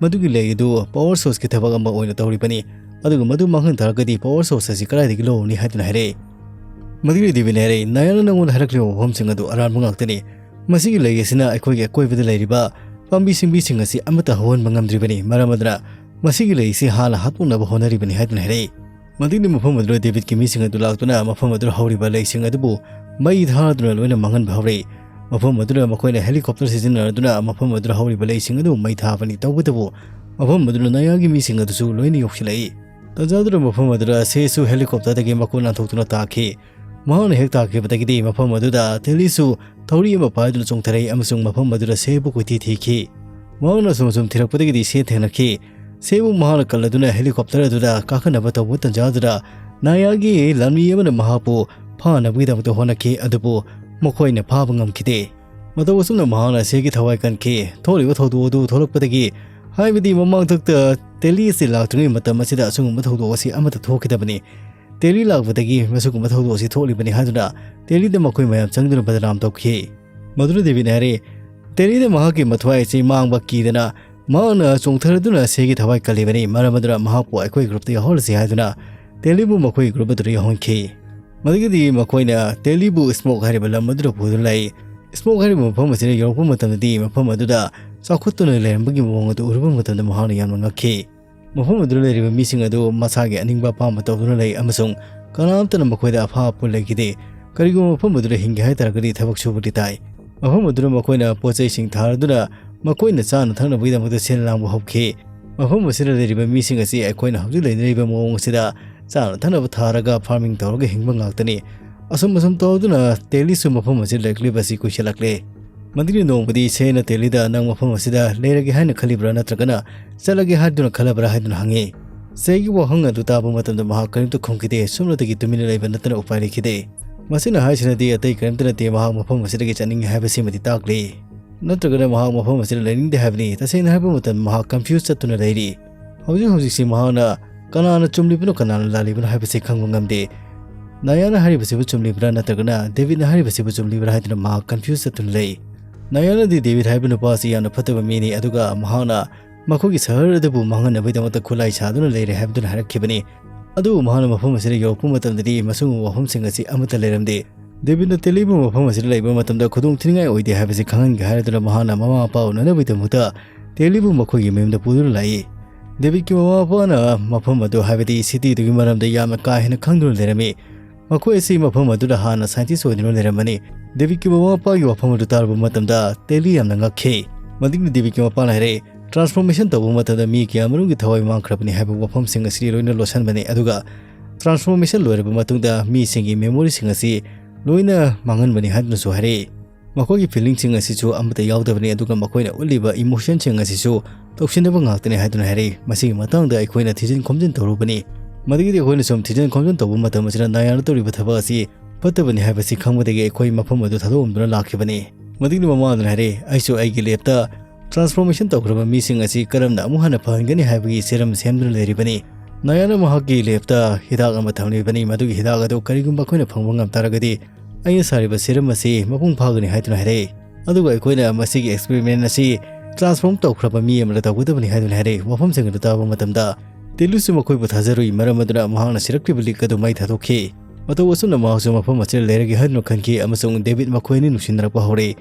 ꯃꯗꯨꯒꯤ ꯂꯩ ꯑꯗꯨ ꯄꯥꯋꯔ ꯁꯣꯔꯁꯀꯤ ꯊꯕꯛ ꯑꯃ ꯑꯣꯏꯅ ꯇꯧꯔꯤꯕꯅꯤ, ꯑꯗꯨꯒ ꯃꯗꯨ ꯃꯥꯡꯍꯟ ꯇꯥꯔꯒꯗꯤ ꯄꯥꯋꯔ ꯁꯣꯔꯁ ꯑꯁꯤ ꯀꯗꯥꯏꯗꯒꯤ ꯂꯧꯔꯨꯅꯤ ꯍꯥꯏꯗꯨꯅ ꯍꯥꯏꯔꯛꯏ꯫ ꯃꯗꯨꯒꯤ ꯗꯦꯕꯤꯠꯅ ꯍꯥꯏꯔꯛꯏ, ꯅꯥꯌꯥꯅ ꯅꯉꯣꯟꯗ ꯍꯥꯏꯔꯛꯂꯤꯕ ꯋꯥꯐꯝꯁꯤꯡ ꯑꯗꯨ ꯑꯔꯥꯟꯕ ꯉꯥꯛꯇꯅꯤ꯫ ꯃꯁꯤꯒꯤ ꯂꯩ ꯑꯁꯤꯅ ꯑꯩꯈꯣꯏꯒꯤ ꯑꯀꯣꯏꯕꯗ ꯂꯩꯔꯤꯕ ꯄꯥꯝꯕꯤ ꯁꯤꯡꯕꯤꯁꯤꯡ ꯑꯁꯤ ꯑꯃꯠꯇ ꯍꯧꯍꯟꯕ ꯉꯝꯗ꯭ꯔꯤꯕꯅꯤ, ꯃꯔꯝ ꯑꯗꯨꯅ ꯃꯁꯤꯒꯤ ꯂꯩ ꯑꯁꯤ ꯍꯥꯟꯅ ꯍꯥꯠꯇꯣꯛꯅꯕ ꯍꯣꯠꯅꯔꯤꯕꯅꯤ ꯍꯥꯏꯗꯨꯅ ꯍꯥꯏꯔꯛꯏ꯫ ꯃꯗꯨꯒꯤ ꯃꯐꯝ ꯑꯗꯨꯗ ꯗꯦꯕꯤꯠꯀꯤ ꯃꯤꯁꯤꯡ ꯑꯗꯨ ꯂꯥꯛꯇꯨꯅ ꯃꯐꯝ ꯑꯗꯨꯗ ꯍꯧꯔꯤꯕ ꯂꯩꯁꯤꯡ ꯑꯗꯨꯕꯨ ꯃꯩ ꯊꯥꯗꯨꯅ ꯂꯣꯏꯅ ꯃꯥꯡꯍꯟꯕ ꯍꯧꯔꯛꯏ꯫ ꯃꯐꯝ ꯑꯗꯨꯗ ꯃꯈꯣꯏꯅ ꯍꯦꯂꯤꯀꯣꯞꯇꯔ ꯁꯤꯖꯤꯟꯅꯗꯨꯅ ꯃꯐꯝ ꯑꯗꯨꯗ ꯍꯧꯔꯤꯕ ꯂꯩꯁꯤꯡ ꯑꯗꯨ ꯃꯩ ꯊꯥꯕꯅꯤ꯫ ꯇꯧꯕꯇꯕꯨ ꯃꯐꯝ ꯑꯗꯨꯗ ꯅꯥꯌꯥꯒꯤ ꯃꯤꯁꯤꯡ ꯑꯗꯨꯁꯨ ꯂꯣꯏꯅ ꯌꯧꯁꯤꯜꯂꯛꯏ꯫ ꯇꯥꯟꯖꯥꯗꯨꯗ ꯃꯐꯝ ꯑꯗꯨꯗ ꯁꯦꯁꯨ ꯍꯦꯂꯤꯀꯣꯞꯇꯔꯗꯒꯤ ꯃꯀꯣꯛ ꯅꯥꯟꯊꯣꯛꯇꯨꯅ ꯇꯥꯈꯤ꯫ ꯃꯍꯥꯛꯅ ꯍꯦꯛ ꯇꯥꯈꯤꯕꯗꯒꯤꯗꯤ ꯃꯐꯝ ꯑꯗꯨꯗ ꯇꯦꯂꯤꯁꯨ ꯊꯧꯔꯤ ꯑꯃ ꯄꯥꯏꯗꯨꯅ ꯆꯣꯡꯊꯔꯛꯏ ꯑꯃꯁꯨꯡ ꯃꯐꯝ ꯑꯗꯨꯗ ꯁꯦꯕꯨ ꯀꯣꯏꯊꯤ ꯊꯤꯈꯤ꯫ ꯃꯍꯥꯛꯅ ꯑꯁꯨꯝ ꯑꯁꯨꯝ ꯊꯤꯔꯛꯄꯗꯒꯤꯗꯤ ꯁꯦ ꯊꯦꯡꯅꯈꯤ꯫ ꯁꯦꯕꯨ ꯃꯍꯥꯛꯅ ꯀꯜꯂꯗꯨꯅ ꯍꯦꯂꯤꯀꯣꯞꯇꯔ ꯑꯗꯨꯗ ꯀꯥꯈꯠꯅꯕ ꯇꯧꯕ ꯇꯥꯟꯖꯥꯗꯨꯗ ꯅꯥꯌꯥꯒꯤ ꯂꯥꯟꯃꯤ ꯑꯃꯅ ꯃꯍꯥꯛꯄꯨ ꯐꯥꯅꯕꯒꯤꯗꯃꯛꯇ ꯍꯣꯠꯅꯈꯤ, ꯑꯗꯨꯕꯨ ꯃꯈꯣꯏꯅ ꯐꯥꯕ ꯉꯝꯈꯤꯗꯦ꯫ ꯃꯇꯧ ꯑꯁꯨꯝꯅ ꯃꯍꯥꯛꯅ ꯁꯦꯒꯤ ꯊꯋꯥꯏ ꯀꯟꯈꯤ꯫ ꯊꯣꯛꯂꯤꯕ ꯊꯧꯗꯣꯛ ꯑꯗꯨ ꯊꯣꯛꯂꯛꯄꯗꯒꯤ ꯍꯥꯏꯕꯗꯤ ꯃꯃꯥꯡꯊꯛꯇ ꯇꯦꯂꯤ ꯑꯁꯤ ꯂꯥꯛꯇ꯭ꯔꯤꯉꯩ ꯃꯇꯝ ꯑꯁꯤꯗ ꯑꯁꯤꯒꯨꯝꯕ ꯊꯧꯗꯣꯛ ꯑꯁꯤ ꯑꯃꯠꯇ ꯊꯣꯛꯈꯤꯗꯕꯅꯤ꯫ ꯇꯦꯂꯤ ꯂꯥꯛꯄꯗꯒꯤ ꯃꯁꯤꯒꯨꯝꯕ ꯊꯧꯗꯣꯛ ꯑꯁꯤ ꯊꯣꯛꯂꯤꯕꯅꯤ ꯍꯥꯏꯗꯨꯅ ꯇꯦꯂꯤꯗ ꯃꯈꯣꯏ ꯃꯌꯥꯝ ꯆꯪꯗꯨꯅ ꯕꯗꯅꯥꯝ ꯇꯧꯈꯤ꯫ ꯃꯗꯨꯅ ꯗꯦꯕꯤꯗꯅ ꯍꯥꯏꯔꯦ, ꯇꯦꯂꯤꯗ ꯃꯍꯥꯛꯀꯤ ꯃꯊ꯭ꯋꯥꯏ ꯑꯁꯤ ꯃꯥꯡꯕ ꯀꯤꯗꯅ ꯃꯍꯥꯛꯅ ꯆꯣꯡꯊꯔꯗꯨꯅ ꯁꯦꯒꯤ ꯊꯋꯥꯏ ꯀꯜꯂꯤꯕꯅꯤ꯫ ꯃꯔꯝ ꯑꯗꯨꯅ ꯃꯍꯥꯛꯄꯨ ꯑꯩꯈꯣꯏ ꯒ꯭ꯔꯨꯞꯇ ꯌꯥꯎꯍꯜꯂꯁꯤ ꯍꯥꯏꯗꯨꯅ ꯇꯦꯂꯤꯕꯨ ꯃꯈꯣꯏ ꯒ꯭ꯔꯨꯞ ꯑꯗꯨꯗ ꯌꯥꯎꯍꯟꯈꯤ꯫ ꯃꯗꯨꯒꯤꯗꯤ ꯃꯈꯣꯏꯅ ꯇꯦꯂꯤꯕꯨ ꯁ꯭ꯃꯣꯛ ꯍꯥꯏꯔꯤꯕ ꯂꯝ ꯑꯗꯨꯗ ꯄꯨꯗꯨꯅ ꯂꯩ꯫ ꯁ꯭ꯃꯣꯛ ꯍꯥꯏꯔꯤꯕ ꯃꯐꯝ ꯑꯁꯤꯗ ꯌꯧꯔꯛꯄ ꯃꯇꯝꯗꯗꯤ ꯃꯐꯝ ꯑꯗꯨꯗ ꯆꯥꯎꯈꯠꯇꯨꯅ ꯂꯩꯔꯝꯕꯒꯤ ꯃꯑꯣꯡ ꯑꯗꯨ ꯎꯔꯨꯕ ꯃꯇꯝꯗ ꯃꯍꯥꯛꯅ ꯌꯥꯝꯅ ꯉꯛꯈꯤ꯫ ꯃꯐꯝ ꯑꯗꯨꯗ ꯂꯩꯔꯤꯕ ꯃꯤꯁꯤꯡ ꯑꯗꯨ ꯃꯁꯥꯒꯤ ꯑꯅꯤꯡꯕ ꯑꯄꯥꯝꯕ ꯇꯧꯗꯨꯅ ꯂꯩ ꯑꯃꯁꯨꯡ ꯀꯅꯥꯝꯇꯅ ꯃꯈꯣꯏꯗ ꯑꯐꯥ ꯑꯄꯨ ꯂꯩꯈꯤꯗꯦ꯫ ꯀꯔꯤꯒꯨꯝꯕ ꯃꯐꯝ ꯑꯗꯨꯗ ꯍꯤꯡꯒꯦ ꯍꯥꯏ ꯇꯥꯔꯒꯗꯤ ꯊꯕꯛ ꯁꯨꯕꯗꯤ ꯇꯥꯏ꯫ ꯃꯐꯝ ꯑꯗꯨꯗ ꯃꯈꯣꯏꯅ ꯄꯣꯠ ꯆꯩꯁꯤꯡ ꯊꯥꯔꯗꯨꯅ ꯃꯈꯣꯏꯅ ꯆꯥꯅ ꯊꯛꯅꯕꯒꯤꯗꯃꯛꯇ ꯁꯤꯟ ꯂꯥꯡꯕ ꯍꯧꯈꯤ꯫ ꯃꯐꯝ ꯑꯁꯤꯗ ꯂꯩꯔꯤꯕ ꯃꯤꯁꯤꯡ ꯑꯁꯤ ꯑꯩꯈꯣꯏꯅ ꯍꯧꯖꯤꯛ ꯂꯩꯅꯔꯤꯕ ꯃꯑꯣꯡ ꯑꯁꯤꯗ ꯆꯥꯅ ꯊꯛꯅꯕ ꯊꯥꯔꯒ ꯐꯥꯔꯃꯤꯡ ꯇꯧꯔꯒ ꯍꯤꯡꯕ ꯉꯥꯛꯇꯅꯤ꯫ ꯑꯁꯨꯝ ꯑꯁꯨꯝ ꯇꯧꯗꯨꯅ ꯇꯦꯂꯤꯁꯨ ꯃꯐꯝ ꯑꯁꯤꯗ ꯂꯩꯔꯛꯂꯤꯕ ꯑꯁꯤ ꯀꯨꯏꯁꯜꯂꯛꯂꯦ꯫ ꯃꯗꯨꯒꯤ ꯅꯣꯡꯃꯗꯤ ꯁꯦꯅ ꯇꯦꯂꯤꯗ "ꯅꯪ ꯃꯐꯝ ꯑꯁꯤꯗ ꯂꯩꯔꯒꯦ ꯍꯥꯏꯅ ꯈꯜꯂꯤꯕ꯭ꯔꯥ ꯅꯠꯇ꯭ꯔꯒꯅ ꯆꯠꯂꯒꯦ ꯍꯥꯏꯗꯨꯅ ꯈꯜꯂꯕ꯭ꯔꯥ?" ꯍꯥꯏꯗꯨꯅ ꯍꯪꯉꯤ꯫ ꯁꯦꯒꯤ ꯋꯥꯍꯪ ꯑꯗꯨ ꯇꯥꯕ ꯃꯇꯝꯗ ꯃꯍꯥꯛ ꯀꯔꯤꯝꯇ ꯈꯨꯝꯈꯤꯗꯦ꯫ ꯁꯨꯞꯅꯇꯒꯤ ꯇꯨꯃꯤꯟꯅ ꯂꯩꯕ ꯅꯠꯇꯅ ꯎꯄꯥꯏ ꯂꯩꯈꯤꯗꯦ꯫ ꯃꯁꯤꯅ ꯍꯥꯏꯁꯤꯅꯗꯤ ꯑꯇꯩ ꯀꯔꯤꯝꯇ ꯅꯠꯇꯦ, ꯃꯍꯥꯛ ꯃꯐꯝ ꯑꯁꯤꯗꯒꯤ ꯆꯠꯅꯤꯡꯉꯤ ꯍꯥꯏꯕꯁꯤꯃꯗꯤ ꯇꯥꯛꯂꯤ꯫ ꯅꯠꯇ꯭ꯔꯒꯅ ꯃꯍꯥꯛ ꯃꯐꯝ ꯑꯁꯤꯗ ꯂꯩꯅꯤꯡꯗꯦ ꯍꯥꯏꯕꯅꯤ꯫ ꯇꯁꯦꯡꯅ ꯍꯥꯏꯕ ꯃꯇꯝꯗ ꯃꯍꯥꯛ ꯀꯟꯐ꯭ꯌꯨꯁ ꯆꯠꯇꯨꯅ ꯂꯩꯔꯤ꯫ ꯍꯧꯖꯤꯛ ꯍꯧꯖꯤꯛꯁꯤ ꯃꯍꯥꯛꯅ ꯀꯅꯥꯅ ꯆꯨꯝꯂꯤꯕꯅꯣ ꯀꯅꯥꯅ ꯂꯥꯜꯂꯤꯕꯅꯣ ꯍꯥꯏꯕꯁꯤ ꯈꯪꯕ ꯉꯝꯗꯦ꯫ ꯅꯥꯌꯥꯅ ꯍꯥꯏꯔꯤꯕꯁꯤꯕꯨ ꯆꯨꯝꯂꯤꯕ꯭ꯔꯥ ꯅꯠꯇ꯭ꯔꯒꯅ ꯗꯦꯕꯤꯗꯅ ꯍꯥꯏꯔꯤꯕꯁꯤꯕꯨ ꯆꯨꯝꯂꯤꯕ꯭ꯔꯥ ꯍꯥꯏꯗꯨꯅ ꯃꯍꯥꯛ ꯀꯟꯐ꯭ꯌꯨꯁ ꯆꯠꯇꯨꯅ ꯂꯩ꯫ ꯅꯥꯌꯥꯅꯗꯤ ꯗꯦꯕꯤꯗ ꯍꯥꯏꯕ ꯅꯨꯄꯥ ꯑꯁꯤ ꯌꯥꯝꯅ ꯐꯠꯇꯕ ꯃꯤꯅꯤ, ꯑꯗꯨꯒ ꯃꯍꯥꯛꯅ ꯃꯈꯣꯏꯒꯤ ꯁꯍꯔ ꯑꯗꯨꯕꯨ ꯃꯥꯡꯍꯟꯅꯕꯒꯤꯗꯃꯛꯇ ꯈꯨꯠꯂꯥꯏ ꯁꯥꯗꯨꯅ ꯂꯩꯔꯦ ꯍꯥꯏꯕꯗꯨꯅ ꯍꯥꯏꯔꯛꯈꯤꯕꯅꯤ꯫ ꯑꯗꯨꯕꯨ ꯃꯍꯥꯛꯅ ꯃꯐꯝ ꯑꯁꯤꯗ ꯌꯧꯔꯛꯄ ꯃꯇꯝꯗꯗꯤ ꯃꯁꯤꯒꯨꯝꯕ ꯋꯥꯐꯝꯁꯤꯡ ꯑꯁꯤ ꯑꯃꯠꯇ ꯂꯩꯔꯝꯗꯦ꯫ ꯗꯦꯕꯤꯗꯅ ꯇꯦꯂꯤꯕꯨ ꯃꯐꯝ ꯑꯁꯤꯗ ꯂꯩꯕ ꯃꯇꯝꯗ ꯈꯨꯗꯣꯡ ꯊꯤꯅꯤꯡꯉꯥꯏ ꯑꯣꯏꯗꯦ ꯍꯥꯏꯕꯁꯤ ꯈꯪꯍꯟꯒꯦ ꯍꯥꯏꯔꯗꯨꯅ ꯃꯍꯥꯛꯅ ꯃꯃꯥ ꯃꯄꯥ ꯎꯅꯅꯕꯒꯤꯗꯃꯛꯇ ꯇꯦꯂꯤꯕꯨ ꯃꯈꯣꯏꯒꯤ ꯃꯌꯨꯝꯗ ꯄꯨꯗꯨꯅ ꯂꯥꯛꯏ꯫ ꯗꯦꯕꯤꯗꯀꯤ ꯃꯃꯥ ꯃꯄꯥꯅ ꯃꯐꯝ ꯑꯗꯨ, ꯍꯥꯏꯕꯗꯤ ꯁꯤꯇꯤꯗꯨꯒꯤ ꯃꯔꯝꯗ ꯌꯥꯝꯅ ꯀꯥ ꯍꯦꯟꯅ ꯈꯪꯗꯨꯅ ꯂꯩꯔꯝꯃꯤ꯫ ꯃꯈꯣꯏ ꯑꯁꯤ ꯃꯐꯝ ꯑꯗꯨꯗ ꯍꯥꯟꯅ ꯁꯥꯏꯟꯇꯤꯁ ꯑꯣꯏꯗꯨꯅ ꯂꯩꯔꯝꯕꯅꯤ꯫ ꯗꯦꯕꯤꯗꯀꯤ ꯃꯃꯥ ꯃꯄꯥꯒꯤ ꯋꯥꯐꯝ ꯑꯗꯨ ꯇꯥꯔꯕ ꯃꯇꯝꯗ ꯇꯦꯂꯤ ꯌꯥꯝꯅ ꯉꯛꯈꯤ꯫ ꯃꯗꯨꯒꯤ ꯗꯦꯕꯤꯗꯀꯤ ꯃꯄꯥꯅ ꯍꯥꯏꯔꯛꯏ, "ꯇ꯭ꯔꯥꯟꯁꯐꯣꯔꯃꯦꯁꯟ ꯇꯧꯕ ꯃꯇꯝꯗ ꯃꯤ ꯀꯌꯥꯃꯔꯨꯝꯒꯤ ꯊꯋꯥꯏ ꯃꯥꯡꯈ꯭ꯔꯕꯅꯤ ꯍꯥꯏꯕ ꯋꯥꯐꯝꯁꯤꯡ ꯑꯁꯤ ꯂꯣꯏꯅ ꯂꯣꯠꯁꯤꯟꯕꯅꯤ, ꯑꯗꯨꯒ ꯇ꯭ꯔꯥꯟꯁꯐꯣꯔꯃꯦꯁꯟ ꯂꯣꯏꯔꯕ ꯃꯇꯨꯡꯗ ꯃꯤꯁꯤꯡꯒꯤ ꯃꯦꯃꯣꯔꯤꯁꯤꯡ ꯑꯁꯤ ꯂꯣꯏꯅ ꯃꯥꯡꯍꯟꯕꯅꯤ" ꯍꯥꯏꯗꯨꯅꯁꯨ ꯍꯥꯏꯔꯛꯏ꯫ ꯃꯈꯣꯏꯒꯤ ꯐꯤꯂꯤꯡꯁꯤꯡ ꯑꯁꯤꯁꯨ ꯑꯃꯠꯇ ꯌꯥꯎꯗꯕꯅꯤ, ꯑꯗꯨꯒ ꯃꯈꯣꯏꯅ ꯎꯠꯂꯤꯕ ꯏꯃꯣꯁꯟꯁꯤꯡ ꯑꯁꯤꯁꯨ ꯇꯧꯁꯤꯟꯅꯕ ꯉꯥꯛꯇꯅꯤ ꯍꯥꯏꯗꯨꯅ ꯍꯥꯏꯔꯛꯏ꯫ ꯃꯁꯤꯒꯤ ꯃꯇꯥꯡꯗ ꯑꯩꯈꯣꯏꯅ ꯊꯤꯖꯤꯟ ꯈꯣꯝꯖꯤꯟ ꯇꯧꯔꯨꯕꯅꯤ꯫ ꯃꯗꯨꯒꯤꯗꯤ ꯑꯩꯈꯣꯏꯅ ꯁꯨꯝ ꯊꯤꯖꯤꯟ ꯈꯣꯝꯖꯤꯟ ꯇꯧꯕ ꯃꯇꯝ ꯑꯁꯤꯗ ꯅꯥꯌꯥꯅ ꯇꯧꯔꯤꯕ ꯊꯕꯛ ꯑꯁꯤ ꯐꯠꯇꯕꯅꯤ ꯍꯥꯏꯕꯁꯤ ꯈꯪꯕꯗꯒꯤ ꯑꯩꯈꯣꯏ ꯃꯐꯝ ꯑꯗꯨ ꯊꯥꯗꯣꯛꯂꯝꯗꯨꯅ ꯂꯥꯛꯈꯤꯕꯅꯤ꯫ ꯃꯗꯨꯒꯤꯗꯤ ꯃꯃꯥ ꯑꯗꯨꯅ ꯍꯥꯏꯔꯦ, "ꯑꯩꯁꯨ ꯑꯩꯒꯤ ꯂꯦꯞꯇ ꯇ꯭ꯔꯥꯟꯁꯐꯣꯔꯃꯦꯁꯟ ꯇꯧꯈ꯭ꯔꯕ ꯃꯤꯁꯤꯡ ꯑꯁꯤ ꯀꯔꯝꯅ ꯑꯃꯨꯛ ꯍꯟꯅ ꯐꯍꯟꯒꯅꯤ ꯍꯥꯏꯕꯒꯤ ꯁꯤꯔꯝ ꯁꯦꯝꯗꯨꯅ ꯂꯩꯔꯤꯕꯅꯤ꯫ ꯅꯥꯌꯥꯅ ꯃꯍꯥꯛꯀꯤ ꯂꯦꯞꯇ ꯍꯤꯗꯥꯛ ꯑꯃ ꯊꯝꯂꯤꯕꯅꯤ꯫ ꯃꯗꯨꯒꯤ ꯍꯤꯗꯥꯛ ꯑꯗꯨ ꯀꯔꯤꯒꯨꯝꯕ ꯑꯩꯈꯣꯏꯅ ꯐꯪꯕ ꯉꯝ ꯇꯥꯔꯒꯗꯤ ꯑꯩꯅ ꯁꯥꯔꯤꯕ ꯁꯤꯔꯝ ꯑꯁꯤ ꯃꯄꯨꯡ ꯐꯥꯒꯅꯤ" ꯍꯥꯏꯗꯨꯅ ꯍꯥꯏꯔꯛꯏ꯫ ꯑꯗꯨꯒ ꯑꯩꯈꯣꯏꯅ ꯃꯁꯤꯒꯤ ꯑꯦꯛꯁꯄꯦꯔꯤꯃꯦꯟ ꯑꯁꯤ ꯇ꯭ꯔꯥꯟꯁꯐꯣꯔꯝ ꯇꯧꯈ꯭ꯔꯕ ꯃꯤ ꯑꯃꯗ ꯇꯧꯒꯗꯕꯅꯤ ꯍꯥꯏꯗꯨꯅ ꯍꯥꯏꯔꯛꯏ꯫ ꯋꯥꯐꯝꯁꯤꯡ ꯑꯗꯨ ꯇꯥꯕ ꯃꯇꯝꯗ ꯇꯦꯂꯤꯁꯨ ꯃꯈꯣꯏꯕꯨ ꯊꯥꯖꯔꯨꯏ, ꯃꯔꯝ ꯑꯗꯨꯅ ꯃꯍꯥꯛꯅ ꯁꯤꯔꯛꯈꯤꯕ ꯂꯤꯛ ꯑꯗꯨ ꯃꯩ ꯊꯥꯗꯣꯛꯈꯤ꯫ ꯃꯇꯧ ꯑꯁꯨꯝꯅ ꯃꯍꯥꯛꯁꯨ ꯃꯐꯝ ꯑꯁꯤꯗ ꯂꯩꯔꯒꯦ ꯍꯥꯏꯗꯨꯅ ꯈꯟꯈꯤ ꯑꯃꯁꯨꯡ ꯗꯦꯕꯤꯗ ꯃꯈꯣꯏ ꯑꯅꯤ ꯅꯨꯡꯁꯤꯅꯔꯛꯄ ꯍꯧꯔꯛꯏ꯫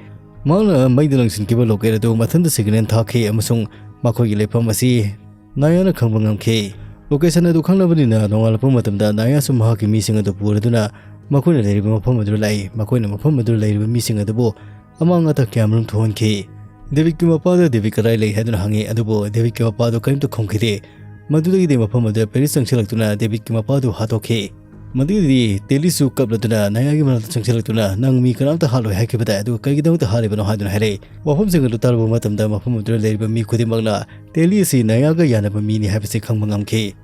ꯃꯍꯥꯛꯅ ꯃꯩꯗ ꯂꯪꯁꯤꯟꯈꯤꯕ ꯂꯣꯀꯦꯠ ꯑꯗꯨ ꯃꯊꯟꯇ ꯁꯤꯒꯅꯦꯜ ꯊꯥꯈꯤ ꯑꯃꯁꯨꯡ ꯃꯈꯣꯏꯒꯤ ꯂꯩꯐꯝ ꯑꯁꯤ ꯅꯥꯌꯥꯅ ꯈꯪꯕ ꯉꯝꯈꯤ꯫ ꯂꯣꯀꯦꯁꯟ ꯑꯗꯨ ꯈꯪꯂꯕꯅꯤꯅ ꯅꯣꯡꯉꯥꯜꯂꯛꯄ ꯃꯇꯝꯗ ꯅꯥꯌꯥꯁꯨ ꯃꯍꯥꯛꯀꯤ ꯃꯤꯁꯤꯡ ꯑꯗꯨ ꯄꯨꯔꯗꯨꯅ ꯃꯈꯣꯏꯅ ꯂꯩꯔꯤꯕ ꯃꯐꯝ ꯑꯗꯨꯗ ꯂꯥꯛꯏ꯫ ꯃꯈꯣꯏꯅ ꯃꯐꯝ ꯑꯗꯨꯗ ꯂꯩꯔꯤꯕ ꯃꯤꯁꯤꯡ ꯑꯗꯨꯕꯨ ꯑꯃꯥꯡ ꯑꯇꯥ ꯀꯌꯥꯃꯔꯨꯝ ꯊꯣꯛꯍꯟꯈꯤ꯫ ꯗꯦꯕꯤꯗꯀꯤ ꯃꯄꯥꯗ ꯗꯦꯕꯤꯗ ꯀꯗꯥꯏ ꯂꯩ ꯍꯥꯏꯗꯨꯅ ꯍꯪꯉꯤ, ꯑꯗꯨꯕꯨ ꯗꯦꯕꯤꯗꯀꯤ ꯃꯄꯥꯗꯨ ꯀꯔꯤꯝꯇ ꯈꯨꯝꯈꯤꯗꯦ꯫ ꯃꯗꯨꯗꯒꯤꯗꯤ ꯃꯐꯝ ꯑꯗꯨꯗ ꯄꯦꯔꯤꯁ ꯆꯪꯁꯤꯜꯂꯛꯇꯨꯅ ꯗꯦꯕꯤꯗꯀꯤ ꯃꯄꯥꯗꯨ ꯍꯥꯠꯇꯣꯛꯈꯤ꯫ ꯃꯗꯨꯗꯒꯤꯗꯤ ꯇꯦꯂꯤꯁꯨ ꯀꯞꯂꯗꯨꯅ ꯅꯥꯌꯥꯒꯤ ꯃꯅꯥꯛꯇ ꯆꯪꯁꯤꯜꯂꯛꯇꯨꯅ, "ꯅꯪ ꯃꯤ ꯀꯅꯥꯝꯇ ꯍꯥꯠꯂꯣꯏ ꯍꯥꯏꯈꯤꯕꯗꯥꯏ, ꯑꯗꯨꯒ ꯀꯔꯤꯒꯤꯗꯃꯛꯇ ꯍꯥꯠꯂꯤꯕꯅꯣ?" ꯍꯥꯏꯗꯨꯅ ꯍꯥꯏꯔꯛꯏ꯫ ꯋꯥꯐꯝꯁꯤꯡ ꯑꯗꯨ ꯇꯥꯔꯨꯕ ꯃꯇꯝꯗ ꯃꯐꯝ ꯑꯗꯨꯗ ꯂꯩꯔꯤꯕ ꯃꯤ ꯈꯨꯗꯤꯡꯃꯛꯅ ꯇꯦꯂꯤ ꯑꯁꯤ ꯅꯥꯌꯥꯒ ꯌꯥꯅꯕ ꯃꯤꯅꯤ ꯍꯥꯏꯕꯁꯤ ꯈꯪꯕ ꯉꯝꯈꯤ꯫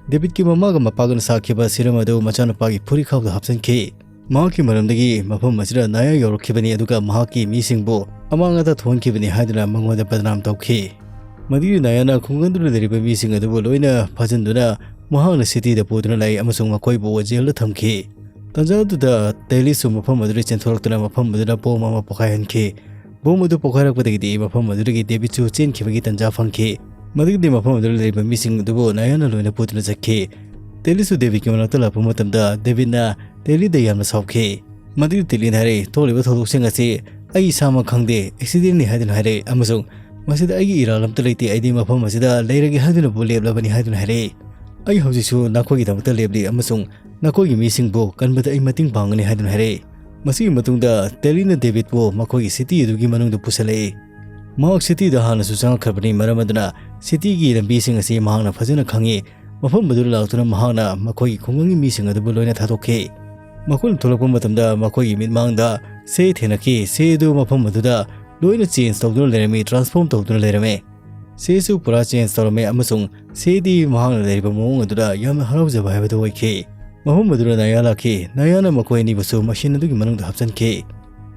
ꯗꯦꯕꯤꯗꯀꯤ ꯃꯃꯥꯒ ꯃꯄꯥꯒꯅ ꯁꯥꯈꯤꯕ ꯁꯤꯔꯝ ꯑꯗꯨ ꯃꯆꯥꯅꯨꯄꯥꯒꯤ ꯐꯨꯔꯤꯠꯈꯥꯎꯗ ꯍꯥꯞꯆꯤꯟꯈꯤ꯫ ꯃꯍꯥꯛꯀꯤ ꯃꯔꯝꯗꯒꯤ ꯃꯐꯝ ꯑꯁꯤꯗ ꯅꯥꯌꯥ ꯌꯧꯔꯛꯈꯤꯕꯅꯤ, ꯑꯗꯨꯒ ꯃꯍꯥꯛꯀꯤ ꯃꯤꯁꯤꯡꯕꯨ ꯑꯃꯥꯡ ꯑꯇꯥ ꯊꯣꯛꯍꯟꯈꯤꯕꯅꯤ ꯍꯥꯏꯗꯨꯅ ꯃꯉꯣꯟꯗ ꯕꯗꯅꯥꯝ ꯇꯧꯈꯤ꯫ ꯃꯗꯨꯒꯤ ꯅꯥꯌꯥꯅ ꯈꯨꯡꯒꯪꯗꯨꯗ ꯂꯩꯔꯤꯕ ꯃꯤꯁꯤꯡ ꯑꯗꯨꯕꯨ ꯂꯣꯏꯅ ꯐꯥꯖꯤꯟꯗꯨꯅ ꯃꯍꯥꯛꯅ ꯁꯤꯇꯤꯗ ꯄꯨꯗꯨꯅ ꯂꯥꯛꯏ ꯑꯃꯁꯨꯡ ꯃꯈꯣꯏꯕꯨ ꯖꯦꯜꯗ ꯊꯝꯈꯤ꯫ ꯇꯟꯖꯥ ꯑꯗꯨꯗ ꯇꯦꯂꯤꯁꯨ ꯃꯐꯝ ꯑꯗꯨꯗ ꯆꯦꯟꯊꯣꯔꯛꯇꯨꯅ ꯃꯐꯝ ꯑꯗꯨꯗ ꯕꯣꯝ ꯑꯃ ꯄꯣꯈꯥꯏꯍꯟꯈꯤ꯫ ꯕꯣꯝ ꯑꯗꯨ ꯄꯣꯈꯥꯏꯔꯛꯄꯗꯒꯤꯗꯤ ꯃꯐꯝ ꯑꯗꯨꯗꯒꯤ ꯗꯦꯕꯤꯗꯁꯨ ꯆꯦꯟꯈꯤꯕꯒꯤ ꯇꯟꯖꯥ ꯐꯪꯈꯤ꯫ ꯃꯗꯨꯒꯤꯗꯤ ꯃꯐꯝ ꯑꯗꯨꯗ ꯂꯩꯔꯤꯕ ꯃꯤꯁꯤꯡ ꯑꯗꯨꯕꯨ ꯅꯥꯌꯥꯅ ꯂꯣꯏꯅ ꯄꯨꯗꯨꯅ ꯆꯠꯈꯤ꯫ ꯇꯦꯂꯤꯁꯨ ꯗꯦꯕꯤꯗꯀꯤ ꯃꯅꯥꯛꯇ ꯂꯥꯛꯄ ꯃꯇꯝꯗ ꯗꯦꯕꯤꯗꯅ ꯇꯦꯂꯤꯗ ꯌꯥꯝꯅ ꯁꯥꯎꯈꯤ꯫ ꯃꯗꯨꯒꯤ ꯇꯦꯂꯤꯅ ꯍꯥꯏꯔꯛꯏ, "ꯊꯣꯛꯂꯤꯕ ꯊꯧꯗꯣꯛꯁꯤꯡ ꯑꯁꯤ ꯑꯩ ꯏꯁꯥꯃꯛ ꯈꯪꯗꯦ, ꯑꯦꯛꯁꯤꯗꯦꯟꯅꯤ" ꯍꯥꯏꯗꯨꯅ ꯍꯥꯏꯔꯛꯏ ꯑꯃꯁꯨꯡ "ꯃꯁꯤꯗ ꯑꯩꯒꯤ ꯏꯔꯥꯜ ꯑꯝꯇ ꯂꯩꯇꯦ, ꯑꯩꯗꯤ ꯃꯐꯝ ꯑꯁꯤꯗ ꯂꯩꯔꯒꯦ ꯍꯥꯏꯗꯨꯅꯕꯨ ꯂꯦꯞꯂꯕꯅꯤ" ꯍꯥꯏꯗꯨꯅ ꯍꯥꯏꯔꯛꯏ꯫ "ꯑꯩ ꯍꯧꯖꯤꯛꯁꯨ ꯅꯈꯣꯏꯒꯤꯗꯃꯛꯇ ꯂꯦꯞꯂꯤ ꯑꯃꯁꯨꯡ ꯅꯈꯣꯏꯒꯤ ꯃꯤꯁꯤꯡꯕꯨ ꯀꯟꯕꯗ ꯑꯩ ꯃꯇꯦꯡ ꯄꯥꯡꯒꯅꯤ" ꯍꯥꯏꯗꯨꯅ ꯍꯥꯏꯔꯛꯏ꯫ ꯃꯁꯤꯒꯤ ꯃꯇꯨꯡꯗ ꯇꯦꯂꯤꯅ ꯗꯦꯕꯤꯗꯄꯨ ꯃꯈꯣꯏꯒꯤ ꯁꯤꯇꯤ ꯑꯗꯨꯒꯤ ꯃꯅꯨꯡꯗ ꯄꯨꯁꯤꯜꯂꯛꯏ꯫ ꯃꯍꯥꯛ ꯁꯤꯇꯤꯗ ꯍꯥꯟꯅꯁꯨ ꯆꯪꯉꯛꯈ꯭ꯔꯕꯅꯤ, ꯃꯔꯝ ꯑꯗꯨꯅ ꯁꯤꯇꯤꯒꯤ ꯂꯝꯕꯤꯁꯤꯡ ꯑꯁꯤ ꯃꯍꯥꯛꯅ ꯐꯖꯅ ꯈꯪꯉꯤ꯫ ꯃꯐꯝ ꯑꯗꯨꯗ ꯂꯥꯛꯇꯨꯅ ꯃꯍꯥꯛꯅ ꯃꯈꯣꯏꯒꯤ ꯈꯨꯡꯒꯪꯒꯤ ꯃꯤꯁꯤꯡ ꯑꯗꯨꯕꯨ ꯂꯣꯏꯅ ꯊꯥꯗꯣꯛꯈꯤ꯫ ꯃꯈꯣꯏꯅ ꯊꯣꯛꯂꯛꯄ ꯃꯇꯝꯗ ꯃꯈꯣꯏꯒꯤ ꯃꯤꯠꯃꯥꯡꯗ ꯁꯦ ꯊꯦꯡꯅꯈꯤ꯫ ꯁꯦ ꯑꯗꯨ ꯃꯐꯝ ꯑꯗꯨꯗ ꯂꯣꯏꯅ ꯆꯦꯟꯖ ꯇꯧꯗꯨꯅ ꯂꯩꯔꯝꯃꯤ, ꯇ꯭ꯔꯥꯟꯁꯐꯣꯔꯝ ꯇꯧꯗꯨꯅ ꯂꯩꯔꯝꯃꯤ꯫ ꯁꯦꯁꯨ ꯄꯨꯔꯥ ꯆꯦꯟꯖ ꯇꯧꯔꯝꯃꯦ ꯑꯃꯁꯨꯡ ꯁꯦꯗꯤ ꯃꯍꯥꯛꯅ ꯂꯩꯔꯤꯕ ꯃꯑꯣꯡ ꯑꯗꯨꯗ ꯌꯥꯝꯅ ꯍꯔꯥꯎꯖꯕ ꯍꯥꯏꯕꯗꯨ ꯑꯣꯏꯈꯤ꯫ ꯃꯐꯝ ꯑꯗꯨꯗ ꯅꯥꯌꯥ ꯂꯥꯛꯈꯤ꯫ ꯅꯥꯌꯥꯅ ꯃꯈꯣꯏ ꯑꯅꯤꯕꯨꯁꯨ ꯃꯦꯁꯤꯟ ꯑꯗꯨꯒꯤ ꯃꯅꯨꯡꯗ ꯍꯥꯞꯆꯤꯟꯈꯤ꯫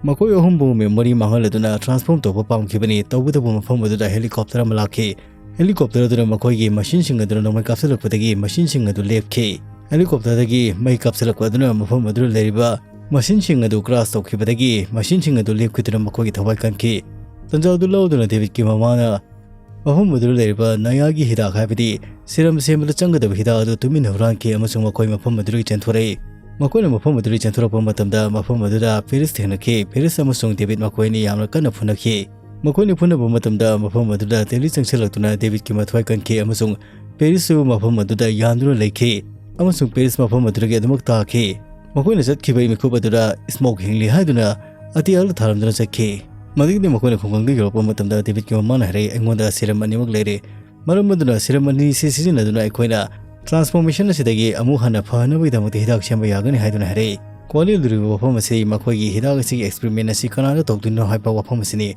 ꯃꯈꯣꯏ ꯑꯍꯨꯝꯕꯨ ꯃꯦꯃꯣꯔꯤ ꯃꯥꯡꯍꯜꯂꯗꯨꯅ ꯇ꯭ꯔꯥꯟꯁꯐꯣꯔꯝ ꯇꯧꯕ ꯄꯥꯝꯈꯤꯕꯅꯤ꯫ ꯇꯧꯕꯇꯕꯨ ꯃꯐꯝ ꯑꯗꯨꯗ ꯍꯦꯂꯤꯀꯣꯞꯇꯔ ꯑꯃ ꯂꯥꯛꯈꯤ꯫ ꯍꯦꯂꯤꯀꯣꯞꯇꯔ ꯑꯗꯨꯅ ꯃꯈꯣꯏꯒꯤ ꯃꯦꯁꯤꯟꯁꯤꯡ ꯑꯗꯨꯅ ꯅꯣꯡꯃꯩ ꯀꯥꯞꯁꯤꯜꯂꯛꯄꯗꯒꯤ ꯃꯦꯁꯤꯟꯁꯤꯡ ꯑꯗꯨ ꯂꯦꯞꯈꯤ꯫ ꯍꯦꯂꯤꯀꯣꯞꯇꯔꯗꯒꯤ ꯃꯩ ꯀꯥꯞꯁꯤꯜꯂꯛꯄ ꯑꯗꯨꯅ ꯃꯐꯝ ꯑꯗꯨꯗ ꯂꯩꯔꯤꯕ ꯃꯦꯁꯤꯟꯁꯤꯡ ꯑꯗꯨ ꯀ꯭ꯔꯥꯁ ꯇꯧꯈꯤꯕꯗꯒꯤ ꯃꯦꯁꯤꯟꯁꯤꯡ ꯑꯗꯨ ꯂꯦꯞꯈꯤꯗꯨꯅ ꯃꯈꯣꯏꯒꯤ ꯊꯋꯥꯏ ꯀꯟꯈꯤ꯫ ꯇꯟꯖꯥ ꯑꯗꯨ ꯂꯧꯗꯨꯅ ꯗꯦꯕꯤꯠꯀꯤ ꯃꯃꯥꯅ ꯃꯐꯝ ꯑꯗꯨꯗ ꯂꯩꯔꯤꯕ ꯅꯥꯌꯥꯒꯤ ꯍꯤꯗꯥꯛ, ꯍꯥꯏꯕꯗꯤ ꯁꯤꯔꯝ ꯁꯦꯝꯕꯗ ꯆꯪꯒꯗꯕ ꯍꯤꯗꯥꯛ ꯑꯗꯨ ꯇꯨꯃꯤꯟꯅ ꯍꯨꯔꯥꯟꯈꯤ ꯑꯃꯁꯨꯡ ꯃꯈꯣꯏ ꯃꯐꯝ ꯑꯗꯨꯗꯒꯤ ꯆꯦꯟꯊꯣꯔꯛꯏ꯫ ꯃꯈꯣꯏꯅ ꯃꯐꯝ ꯑꯗꯨꯗꯒꯤ ꯆꯦꯟꯊꯣꯔꯛꯄ ꯃꯇꯝꯗ ꯃꯐꯝ ꯑꯗꯨꯗ ꯄꯦꯔꯤꯁ ꯊꯦꯡꯅꯈꯤ꯫ ꯄꯦꯔꯤꯁ ꯑꯃꯁꯨꯡ ꯗꯦꯕꯤꯠ ꯃꯈꯣꯏ ꯑꯅꯤ ꯌꯥꯝꯅ ꯀꯟꯅ ꯐꯨꯅꯈꯤ꯫ ꯃꯈꯣꯏꯅ ꯐꯨꯅꯕ ꯃꯇꯝꯗ ꯃꯐꯝ ꯑꯗꯨꯗ ꯇꯦꯂꯤ ꯆꯪꯁꯤꯜꯂꯛꯇꯨꯅ ꯗꯦꯕꯤꯠꯀꯤ ꯃꯊ꯭ꯋꯥꯏ ꯀꯟꯈꯤ ꯑꯃꯁꯨꯡ ꯄꯦꯔꯤꯁꯁꯨ ꯃꯐꯝ ꯑꯗꯨꯗ ꯌꯥꯟꯗꯨꯅ ꯂꯩꯈꯤ ꯑꯃꯁꯨꯡ ꯄꯦꯔꯤꯁ ꯃꯐꯝ ꯑꯗꯨꯗꯒꯤ ꯑꯗꯨꯃꯛ ꯇꯥꯈꯤ꯫ ꯃꯈꯣꯏꯅ ꯆꯠꯈꯤꯕꯒꯤ ꯃꯤꯀꯨꯞ ꯑꯗꯨꯗ ꯁ꯭ꯃꯣꯛ ꯍꯤꯡꯂꯤ ꯍꯥꯏꯗꯨꯅ ꯑꯇꯤꯌꯥꯗ ꯊꯥꯔꯝꯗꯨꯅ ꯆꯠꯈꯤ꯫ ꯃꯗꯨꯒꯤꯗꯤ ꯃꯈꯣꯏꯅ ꯈꯨꯡꯒꯪꯗ ꯌꯧꯔꯛꯄ ꯃꯇꯝꯗ ꯗꯦꯕꯤꯠꯀꯤ ꯃꯃꯥꯅ ꯍꯥꯏꯔꯛꯏ, "ꯑꯩꯉꯣꯟꯗ ꯁꯤꯔꯝ ꯑꯅꯤꯃꯛ ꯂꯩꯔꯦ꯫ ꯃꯔꯝ ꯑꯗꯨꯅ ꯁꯤꯔꯝ ꯑꯅꯤꯁꯤ ꯁꯤꯖꯤꯟꯅꯗꯨꯅ ꯑꯩꯈꯣꯏꯅ ꯇ꯭ꯔꯥꯟꯁꯐꯣꯔꯃꯦꯁꯟ ꯑꯁꯤꯗꯒꯤ ꯑꯃꯨꯛ ꯍꯟꯅ ꯐꯅꯕꯒꯤꯗꯃꯛꯇ ꯍꯤꯗꯥꯛ ꯁꯦꯝꯕ ꯌꯥꯒꯅꯤ" ꯍꯥꯏꯗꯨꯅ ꯍꯥꯏꯔꯛꯏ꯫ ꯈ꯭ꯋꯥꯏꯗꯒꯤ ꯂꯨꯔꯤꯕ ꯋꯥꯐꯝ ꯑꯁꯤ ꯃꯈꯣꯏꯒꯤ ꯍꯤꯗꯥꯛ ꯑꯁꯤꯒꯤ ꯑꯦꯛꯁꯄꯦꯔꯤꯃꯦꯟ ꯑꯁꯤ ꯀꯅꯥꯗ ꯇꯧꯗꯣꯏꯅꯣ ꯍꯥꯏꯕ ꯋꯥꯐꯝ ꯑꯁꯤꯅꯤ꯫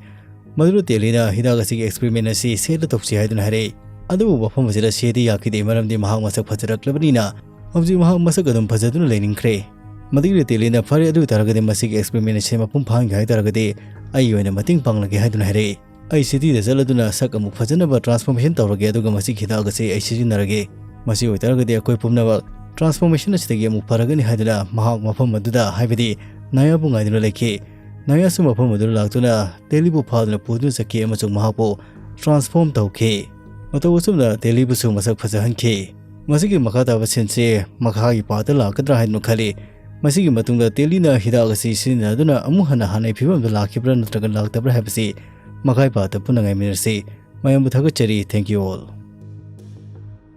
ꯃꯗꯨꯗ ꯇꯦꯂꯤꯅ ꯍꯤꯗꯥꯛ ꯑꯁꯤꯒꯤ ꯑꯦꯛꯁꯄꯦꯔꯤꯃꯦꯟ ꯑꯁꯤ ꯁꯦꯗ ꯇꯧꯁꯤ ꯍꯥꯏꯗꯨꯅ ꯍꯥꯏꯔꯛꯏ꯫ ꯑꯗꯨꯕꯨ ꯋꯥꯐꯝ ꯑꯁꯤꯗ ꯁꯦꯗꯤ ꯌꯥꯈꯤꯗꯦ, ꯃꯔꯝꯗꯤ ꯃꯍꯥꯛ ꯃꯁꯛ ꯐꯖꯔꯛꯂꯕꯅꯤꯅ ꯍꯧꯖꯤꯛ ꯃꯍꯥꯛ ꯃꯁꯛ ꯑꯗꯨꯝ ꯐꯖꯗꯨꯅ ꯂꯩꯅꯤꯡꯈ꯭ꯔꯦ꯫ ꯃꯗꯨꯒꯤ ꯇꯦꯂꯤꯅ, "ꯐꯔꯦ, ꯑꯗꯨ ꯑꯣꯏꯇꯥꯔꯒꯗꯤ ꯃꯁꯤꯒꯤ ꯑꯦꯛꯁꯄꯦꯔꯤꯃꯦꯟ ꯑꯁꯤ ꯃꯄꯨꯡ ꯐꯥꯍꯟꯒꯦ ꯍꯥꯏꯇꯥꯔꯒꯗꯤ ꯑꯩꯒꯤ ꯑꯣꯏꯅ ꯃꯇꯦꯡ ꯄꯥꯡꯂꯒꯦ" ꯍꯥꯏꯗꯨꯅ ꯍꯥꯏꯔꯛꯏ꯫ "ꯑꯩ ꯁꯤꯇꯤꯗ ꯆꯠꯂꯗꯨꯅ ꯁꯛ ꯑꯃꯨꯛ ꯐꯖꯅꯕ ꯇ꯭ꯔꯥꯟꯁꯐꯣꯔꯃꯦꯁꯟ ꯇꯧꯔꯒꯦ, ꯑꯗꯨꯒ ꯃꯁꯤꯒꯤ ꯍꯤꯗꯥꯛ ꯑꯁꯤ ꯑꯩ ꯁꯤꯖꯤꯟꯅꯔꯒꯦ꯫ ꯃꯁꯤ ꯑꯣꯏꯇꯥꯔꯒꯗꯤ ꯑꯩꯈꯣꯏ ꯄꯨꯝꯅꯃꯛ ꯇ꯭ꯔꯥꯟꯁꯐꯣꯔꯃꯦꯁꯟ ꯑꯁꯤꯗꯒꯤ ꯑꯃꯨꯛ ꯐꯔꯒꯅꯤ" ꯍꯥꯏꯗꯨꯅ ꯃꯍꯥꯛ ꯃꯐꯝ ꯑꯗꯨꯗ, ꯍꯥꯏꯕꯗꯤ ꯅꯥꯌꯥꯕꯨ ꯉꯥꯏꯗꯨꯅ ꯂꯩꯈꯤ꯫ ꯅꯥꯌꯥꯁꯨ ꯃꯐꯝ ꯑꯗꯨꯗ ꯂꯥꯛꯇꯨꯅ ꯇꯦꯂꯤꯕꯨ ꯐꯥꯗꯨꯅ ꯄꯨꯗꯨꯅ ꯆꯠꯈꯤ ꯑꯃꯁꯨꯡ ꯃꯍꯥꯛꯄꯨ ꯇ꯭ꯔꯥꯟꯁꯐꯣꯔꯝ ꯇꯧꯈꯤ꯫ ꯃꯇꯧ ꯑꯁꯨꯝꯅ ꯇꯦꯂꯤꯕꯨꯁꯨ ꯃꯁꯛ ꯐꯖꯍꯟꯈꯤ꯫ ꯃꯁꯤꯒꯤ ꯃꯈꯥ ꯇꯥꯕ ꯁꯤꯟꯁꯤ ꯃꯈꯥꯒꯤ ꯄꯥꯔꯠꯇ ꯂꯥꯛꯀꯗ꯭ꯔꯥ ꯍꯥꯏꯗꯨꯅ ꯈꯜꯂꯤ꯫ ꯃꯁꯤꯒꯤ ꯃꯇꯨꯡꯗ ꯇꯦꯂꯤꯅ ꯍꯤꯗꯥꯛ ꯑꯁꯤ ꯁꯤꯖꯤꯟꯅꯗꯨꯅ ꯑꯃꯨꯛ ꯍꯟꯅ ꯍꯥꯟꯅꯒꯤ ꯐꯤꯕꯝꯗ ꯂꯥꯛꯈꯤꯕ꯭ꯔꯥ ꯅꯠꯇ꯭ꯔꯒ ꯂꯥꯛꯇꯕ꯭ꯔꯥ ꯍꯥꯏꯕꯁꯤ ꯃꯈꯥꯒꯤ ꯄꯥꯔꯠꯇ ꯄꯨꯟꯅ ꯉꯥꯏꯃꯤꯟꯅꯔꯁꯤ꯫ ꯃꯌꯥꯝꯕꯨ ꯊꯥꯒꯠꯆꯔꯤ꯫ Thank you all꯫